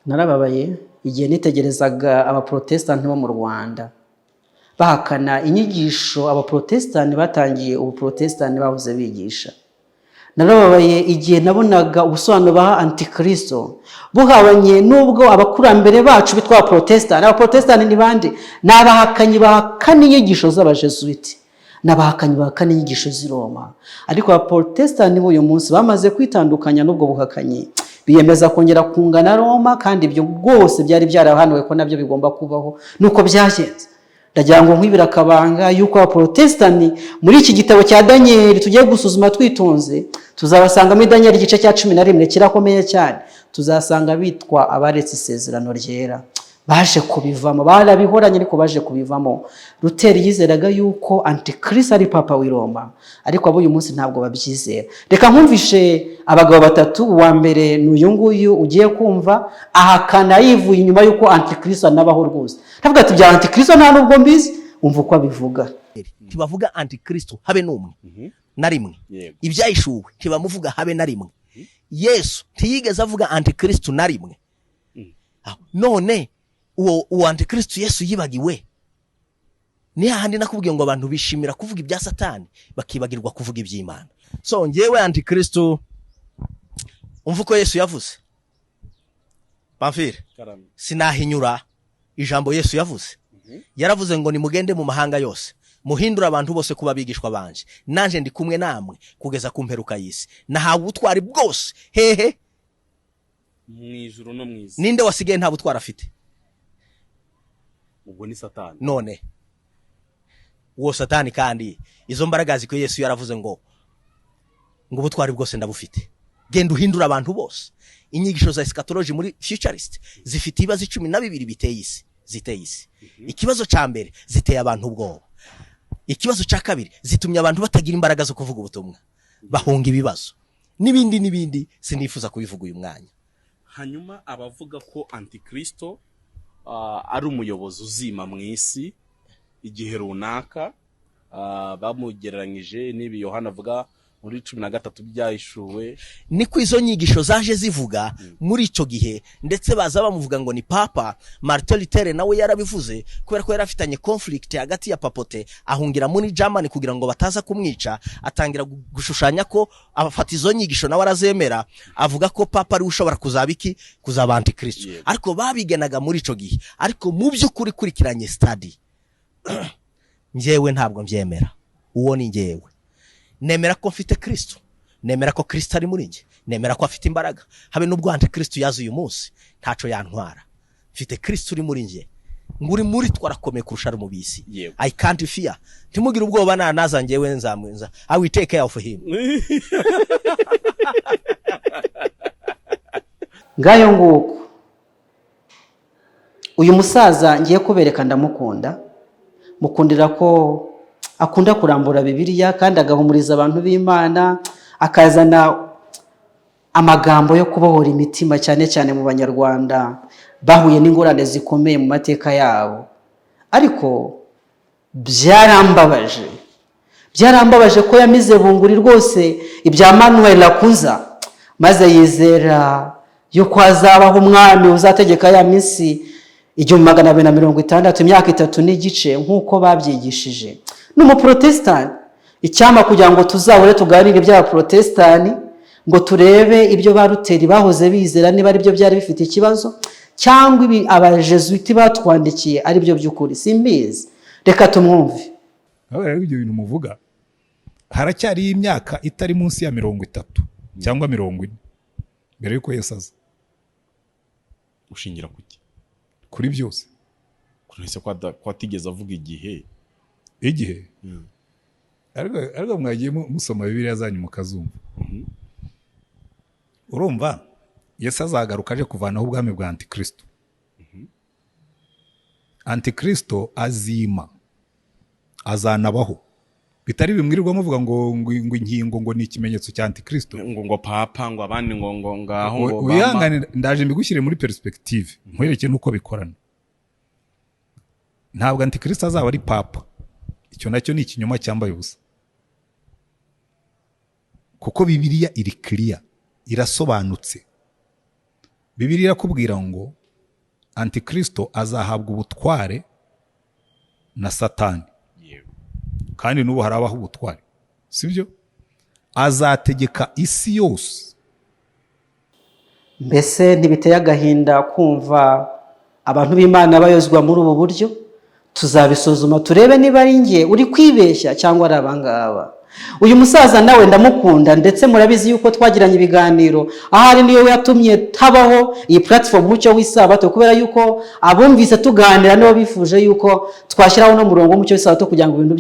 Narababaye igihe nitegerezaga abaprotesitanti bo mu Rwanda bahakana inyigisho abaprotesitanti batangiye ubuprotesitanti bahoze bigisha. Narababaye igihe nabonaga ubusobanuro baha antikristo buhabanye n'ubwo abakurambere bacu bitwa abaprotesitanti. Abaprotesitanti ni bande? Ni abahakanyi bahakana inyigisho z'abajesuiti, ni abahakanyi bahakana inyigisho z'i Roma. Ariko abaprotesitanti b'uyu munsi bamaze kwitandukanya n'ubwo buhakanyi, biyemeza kongera kunga na Roma, kandi ibyo rwose byari byarahanuwe ko nabyo bigomba kubaho. Nuko byagenze. Ndagira ngo nkwibire akabanga yuko abaprotesitanti muri iki gitabo cya Daniyeli tugiye gusuzuma twitonze, tuzabasanga muri Daniyeli igice cya 11, kirakomeye cyane. Tuzasanga bitwa abaretse isezerano ryera, baje kubivamo, barabihoranye ariko baje kubivamo. Luteri yizeraga yuko antikristo ari papa w'i Roma, ariko abo uyu munsi ntabwo babyizera. Reka nkumvishe abagabo batatu. Uwa mbere ni uyu nguyu ugiye kumva, ahakana yivuye inyuma yuko antikristo anabaho rwose. Ndavuga ati bya antikristo nta nubwo mbizi. Umva uko abivuga. Ntibavuga antikristo habe n'umwe na rimwe. Ibyahishuwe ntibamuvuga habe na rimwe. Yesu ntiyigeze avuga antikristo na rimwe. None uwo antikristo Yesu yibagiwe, ni hahandi nakubwiye ngo abantu bishimira kuvuga ibya Satani bakibagirwa kuvuga iby'Imana. So ngewe antikristo, umva uko Yesu yavuze. Pamfile, sinahinyura ijambo Yesu yavuze. Yaravuze ngo: "Nimugende mu mahanga yose, muhindure abantu bose kuba abigishwa banje, nanje ndi kumwe namwe kugeza ku mperuka y'isi. Nahawe ubutwari bwose hehe?" Mu ijuru no mu isi. Ninde wasigaye nta butwari afite? Ubwo ni Satani. None uwo Satani kandi izo mbaraga zikwiye? Yesu yaravuze ngo ubutwari bwose ndabufite, genda uhindure abantu bose. Inyigisho za eschatology muri futurist zifite ibibazo 12 biteye isi, ziteye isi. Ikibazo cya mbere, ziteye abantu ubwoba. Ikibazo cya kabiri, zitumye abantu batagira imbaraga zo kuvuga ubutumwa, bahunga ibibazo n'ibindi n'ibindi, sinifuza kubivuga uyu mwanya. Hanyuma abavuga ko antikristo ari umuyobozi uzima mu isi igihe runaka, bamugereranyije n'ibi Yohana avuga muri 13 byahishuwe. Niko izo nyigisho zaje zivuga muri icyo gihe, ndetse baza bamuvuga ngo ni papa. Martin Luther nawe yarabivuze, kubera ko yari afitanye conflict hagati ya papauté, ahungira muri Germany kugira ngo bataza kumwica. Atangira gushushanya ko afata izo nyigisho nawe arazemera, avuga ko papa ariwe ushobora kuzaba iki? Kuzaba antikristo. Ariko babigenaga muri icyo gihe. Ariko mu by'ukuri kurikiranye study, njyewe ntabwo mbyemera. Uwo ni njyewe. Nemera ko mfite Kristo, nemera ko Kristo ari muri njye, nemera ko afite imbaraga. Habe n'ubwo antikristo yaza uyu munsi, ntaco yantwara. Mfite Kristo uri muri njye, ngo uri muri twe arakomeye kurusha ari mu bisi. I can't fear. Ntimugire ubwoba, naza njyewe nzamwenza. I will take care of him. Ngayo nguko. Uyu musaza ngiye kubereka ndamukunda, mukundira ko akunda kurambura Bibiliya kandi agahumuriza abantu b'Imana, akazana amagambo yo kubohora imitima, cyane cyane mu Banyarwanda bahuye n'ingorane zikomeye mu mateka yabo. Ariko byarambabaje, byarambabaje ko yamize bunguri rwose ibya Manuel Lacunza, maze yizera yuko hazabaho umwami uzategeka ya minsi 1260, imyaka 3 n'igice, nk'uko babyigishije. Ni umuprotesitanti. Icyampa kugira ngo tuzahore tuganire iby'abaprotesitanti, ngo turebe ibyo ba Ruteri bahoze bizera niba ari byo byari bifite ikibazo, cyangwa ibi abajesuiti batwandikiye ari byo by'ukuri, simbizi. Reka tumwumve. Aho rero ibyo bintu muvuga, haracyariho imyaka itari munsi ya 30 cyangwa 40 mbere y'uko Yesu aza. Ushingira kuki? Kuri byose. Ese ko atigeze avuga igihe? Igihe, ariko mwagiye musoma Bibiliya zanyu mukazumva. Urumva, Yesu azagaruka aje kuvanaho ubwami bwa antikristo. Antikristo azima, azanabaho, bitari bimwirirwa muvuga ngo inkingo ngo ni ikimenyetso cya antikristo. Ngo papa, ngo abandi, ngo ngaho ngo bama. Wihangane, ndaje mbigushyire muri perspective, nkwereke n'uko bikorana. Ntabwo antikristo azaba ari papa. Icyo nacyo ni ikinyoma cyambaye ubusa, kuko Bibiliya iri clear, irasobanutse. Bibiliya irakubwira ngo Antikristo azahabwa ubutware na Satani. Kandi n'ubu harabaho ubutware, sibyo? Azategeka isi yose. Mbese ntibiteye agahinda kumva abantu b'Imana bayozwa muri ubu buryo? Tuzabisuzuma turebe niba ari njye uri kwibeshya cyangwa ari abangaba. Uyu musaza nawe ndamukunda, ndetse murabizi yuko twagiranye ibiganiro. Ahari niyo yatumye habaho iyi platform Mucyo w'Isabato, kubera yuko abumvise tuganira nibo bifuje yuko twashyiraho no murongo w'Umucyo w'Isabato kugira ngo ibintu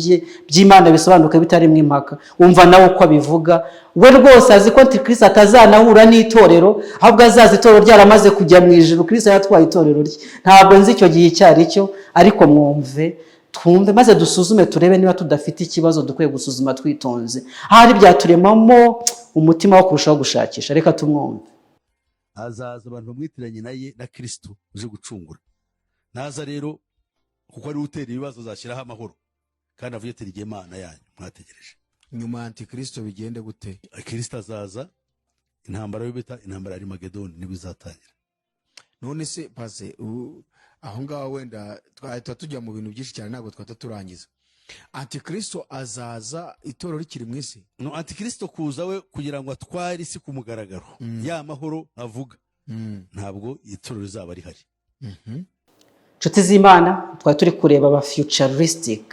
by'Imana bisobanuke bitarimo impaka. Umva nawe uko abivuga. We rwose azi ko Antikristo atazanahura n'itorero, ahubwo azaza itorero ryaramaze kujya mu ijuru, Kristo yatwaye itorero rye. Ntabwo nzi icyo gihe icyo ari cyo, ariko mwumve, twumve maze dusuzume, turebe niba tudafite ikibazo dukwiye gusuzuma twitonze. Ahari byaturemamo umutima wo kurushaho gushakisha. Reka tumwumve. Hazaza abantu bamwitiranye na ye na Kristo uje gucungura. Naza rero, kuko ari we utera ibibazo, azashyiraho amahoro kandi avuge ati: "Rigiye Imana yanyu mwategereje." Nyuma ya Antikristo bigende gute? Kristo azaza, intambara yo bita intambara ya Arimagedoni nibwo izatangira. None se pase, ubu aho ngaho wenda twahita tujya mu bintu byinshi cyane, ntabwo twahita turangiza. Antikristo azaza itorero rikiri mu isi? No, Antikristo kuza we kugira ngo atware isi ku mugaragaro, ya mahoro avuga, ntabwo itorero rizaba rihari. Inshuti z'Imana, twari turi kureba aba futuristic,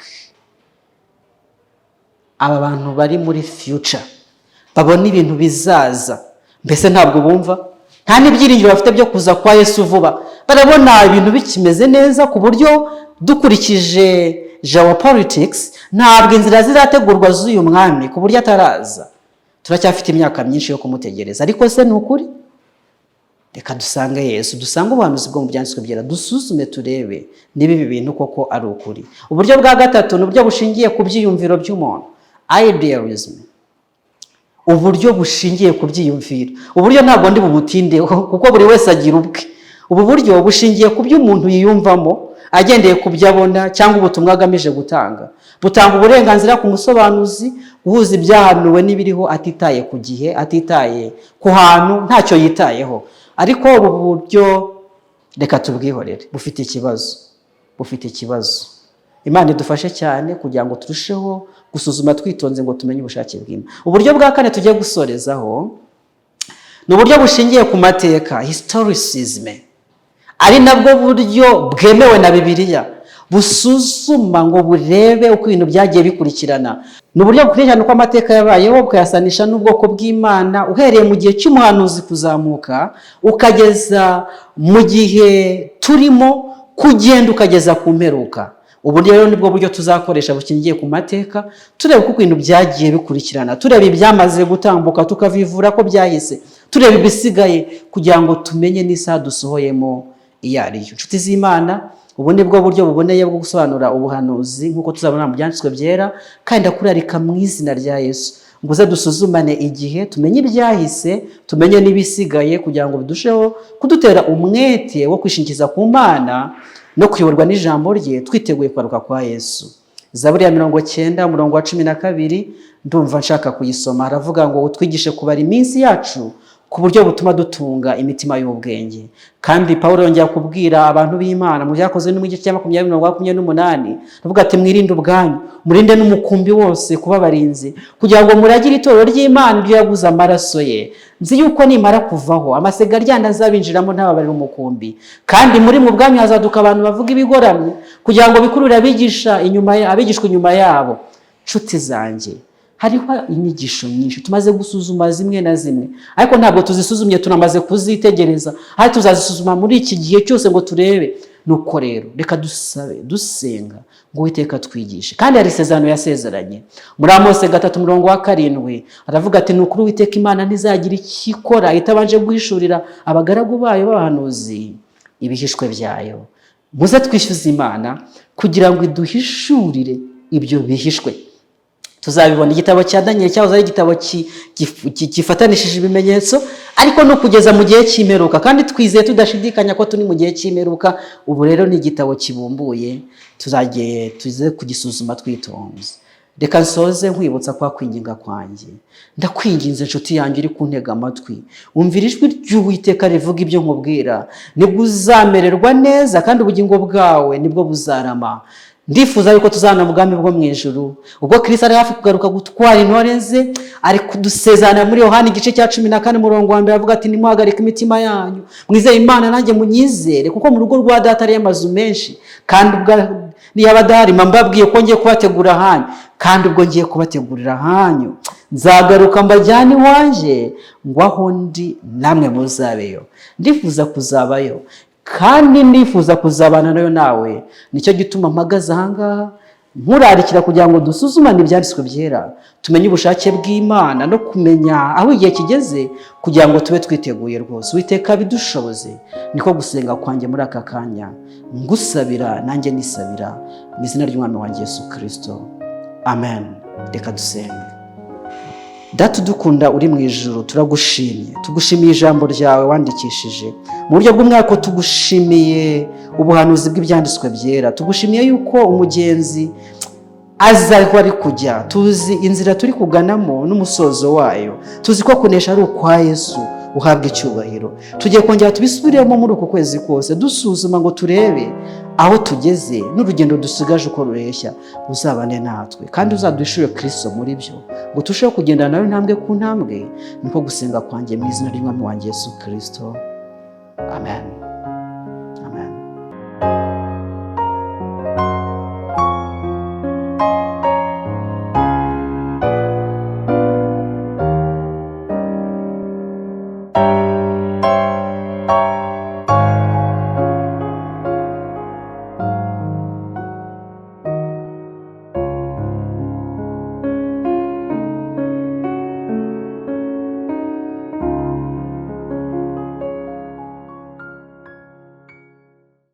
aba bantu bari muri future, babona ibintu bizaza. Mbese ntabwo bumva, nta n'ibyiringiro bafite byo kuza kwa Yesu vuba. Barabona ibintu bikimeze neza, ku buryo dukurikije geopolitics ntabwo inzira zirategurwa z'uyu mwami, ku buryo ataraza turacyafite imyaka myinshi yo kumutegereza. Ariko se ni ukuri? Reka dusange Yesu, dusange ubuhanuzi bwo mu Byanditswe Byera, dusuzume turebe niba ibi bintu koko ari ukuri. Uburyo bwa gatatu ni uburyo bushingiye ku byiyumviro by'umuntu, idealism, uburyo bushingiye ku byiyumviro. Uburyo ntabwo ndi bubutindeho kuko buri wese agira ubwe. Ubu buryo bushingiye ku byo umuntu yiyumvamo, agendeye ku byo abona cyangwa ubutumwa agamije gutanga. Butanga uburenganzira ku musobanuzi guhuza ibyahanuwe n'ibiriho, atitaye ku gihe, atitaye ku hantu, ntacyo yitayeho. Ariko ubu buryo reka tubwihorere, bufite ikibazo, bufite ikibazo. Imana idufashe cyane kugira ngo turusheho gusuzuma twitonze ngo tumenye ubushake bw'Imana. Uburyo bwa kane tugiye gusorezaho ni uburyo bushingiye ku mateka, historicism, ari nabwo buryo bwemewe na Bibiliya. Busuzuma ngo burebe uko ibintu byagiye bikurikirana. Ni uburyo bukurikirana uko amateka yabayeho, bukayasanisha n'ubwoko bw'Imana, uhereye mu gihe cy'umuhanuzi kuzamuka ukageza mu gihe turimo, kugenda ukageza ku mperuka. Ubu rero nibwo buryo tuzakoresha bushingiye ku mateka, tureba uko ibintu byagiye bikurikirana, tureba ibyamaze gutambuka tukavivura ko byahise, tureba ibisigaye kugira ngo tumenye n'isaha dusohoyemo iyo ari yo. Inshuti z'Imana, ubu ni bwo buryo buboneye bwo gusobanura ubuhanuzi nk'uko tuzabona mu Byanditswe Byera. Kandi ndakurarika mu izina rya Yesu ngo uze dusuzumane igihe, tumenye ibyahise, tumenye n'ibisigaye, kugira ngo bidusheho kudutera umwete wo kwishingiza ku Mana no kuyoborwa n'ijambo rye, twiteguye kugaruka kwa Yesu. Zaburi ya 90, umurongo wa 12, ndumva nshaka kuyisoma. Haravuga ngo: "Utwigishe kubara iminsi yacu ku buryo butuma dutunga imitima y'ubwenge." Kandi Pawulo yongera kubwira abantu b'Imana mu Byakozwe no mu gice cya 20, mirongo 28, avuga ati: "Mwirinde ubwanyu, murinde n'umukumbi wose kuba abarinzi, kugira ngo muragire itorero ry'Imana ibyo yaguze amaraso ye. Nzi yuko nimara kuvaho amasega aryana azabinjiramo ntababarire umukumbi. Kandi muri mu bwanyu hazaduka abantu bavuga ibigoramye kugira ngo bikurure abigisha inyuma abigishwa inyuma yabo." Nshuti zanjye, hariho inyigisho nyinshi tumaze gusuzuma zimwe na zimwe, ariko ntabwo tuzisuzumye, tunamaze kuzitegereza, ariko tuzazisuzuma muri iki gihe cyose ngo turebe. Nuko rero reka dusabe dusenga ngo Uwiteka twigishe. Kandi hari isezerano yasezeranye muri Amose 3, umurongo wa 7, aravuga ati: "Ni ukuri Uwiteka Imana ntizagira icyo ikora itabanje guhishurira abagaragu bayo b'abahanuzi ibihishwe byayo." Muze twishyuze Imana kugira ngo iduhishurire ibyo bihishwe. Tuzabibona. Igitabo cya Daniel cyahoze ari igitabo gifatanishije ibimenyetso, ariko no kugeza mu gihe cy'imperuka, kandi twizeye tudashidikanya ko turi mu gihe cy'imperuka. Ubu rero ni igitabo kibumbuye, tuzagiye tuze kugisuzuma twitonze. Reka nsoze nkwibutsa kwa kwinginga kwanjye. Ndakwinginze inshuti yanjye uri kuntega amatwi, umvira ijwi ry'Uwiteka rivuga ibyo nkubwira, nibwo uzamererwa neza kandi ubugingo bwawe nibwo buzarama. Ndifuza yuko tuzabana mu bwami bwo mu ijuru ubwo Kristo ari hafi kugaruka gutwara intore ze. Ari kudusezerana muri Yohani igice cya 14 umurongo wa 1, avuga ati: "Nimuhagarike imitima yanyu, mwizeye Imana nanjye munyizere, kuko mu rugo rwa Data hariyo amazu menshi, kandi ubwo niyaba adahari mba mbabwiye ko ngiye kubategura ahanyu, kandi ubwo ngiye kubategurira ahanyu nzagaruka mbajyane iwanjye, ngo aho ndi namwe muzabeyo." Ndifuza kuzabayo kandi ndifuza kuzabana nayo nawe. Nicyo gituma mpagaze ahangaha nkurarikira kugira ngo dusuzumane ibyanditswe byera, tumenye ubushake bw'Imana no kumenya aho igihe kigeze kugira ngo tube twiteguye rwose. Uwiteka bidushoboze. Niko gusenga kwanjye muri aka kanya, ngusabira nanjye nisabira mu izina ry'Umwami wanjye Yesu Kirisito, amen. Reka dusenge. Data udukunda uri mu ijuru, turagushimye, tugushimiye ijambo ryawe wandikishije mu buryo bw'umwaka, tugushimiye ubuhanuzi bw'ibyanditswe byera, tugushimiye yuko umugenzi azi aho ari kujya. Tuzi inzira turi kuganamo n'umusozo wayo, tuzi ko kunesha ari ukwa Yesu uhabwa icyubahiro. Tugiye kongera tubisubiremo muri uku kwezi kose, dusuzuma ngo turebe aho tugeze n'urugendo dusigaje uko rureshya. Uzabane natwe kandi uzaduhishure Kirisito muri byo, ngo turusheho kugendana nawe intambwe ku ntambwe. Niko gusenga kwanjye mu izina ry'Umwami wanjye Yesu Kirisito, amen.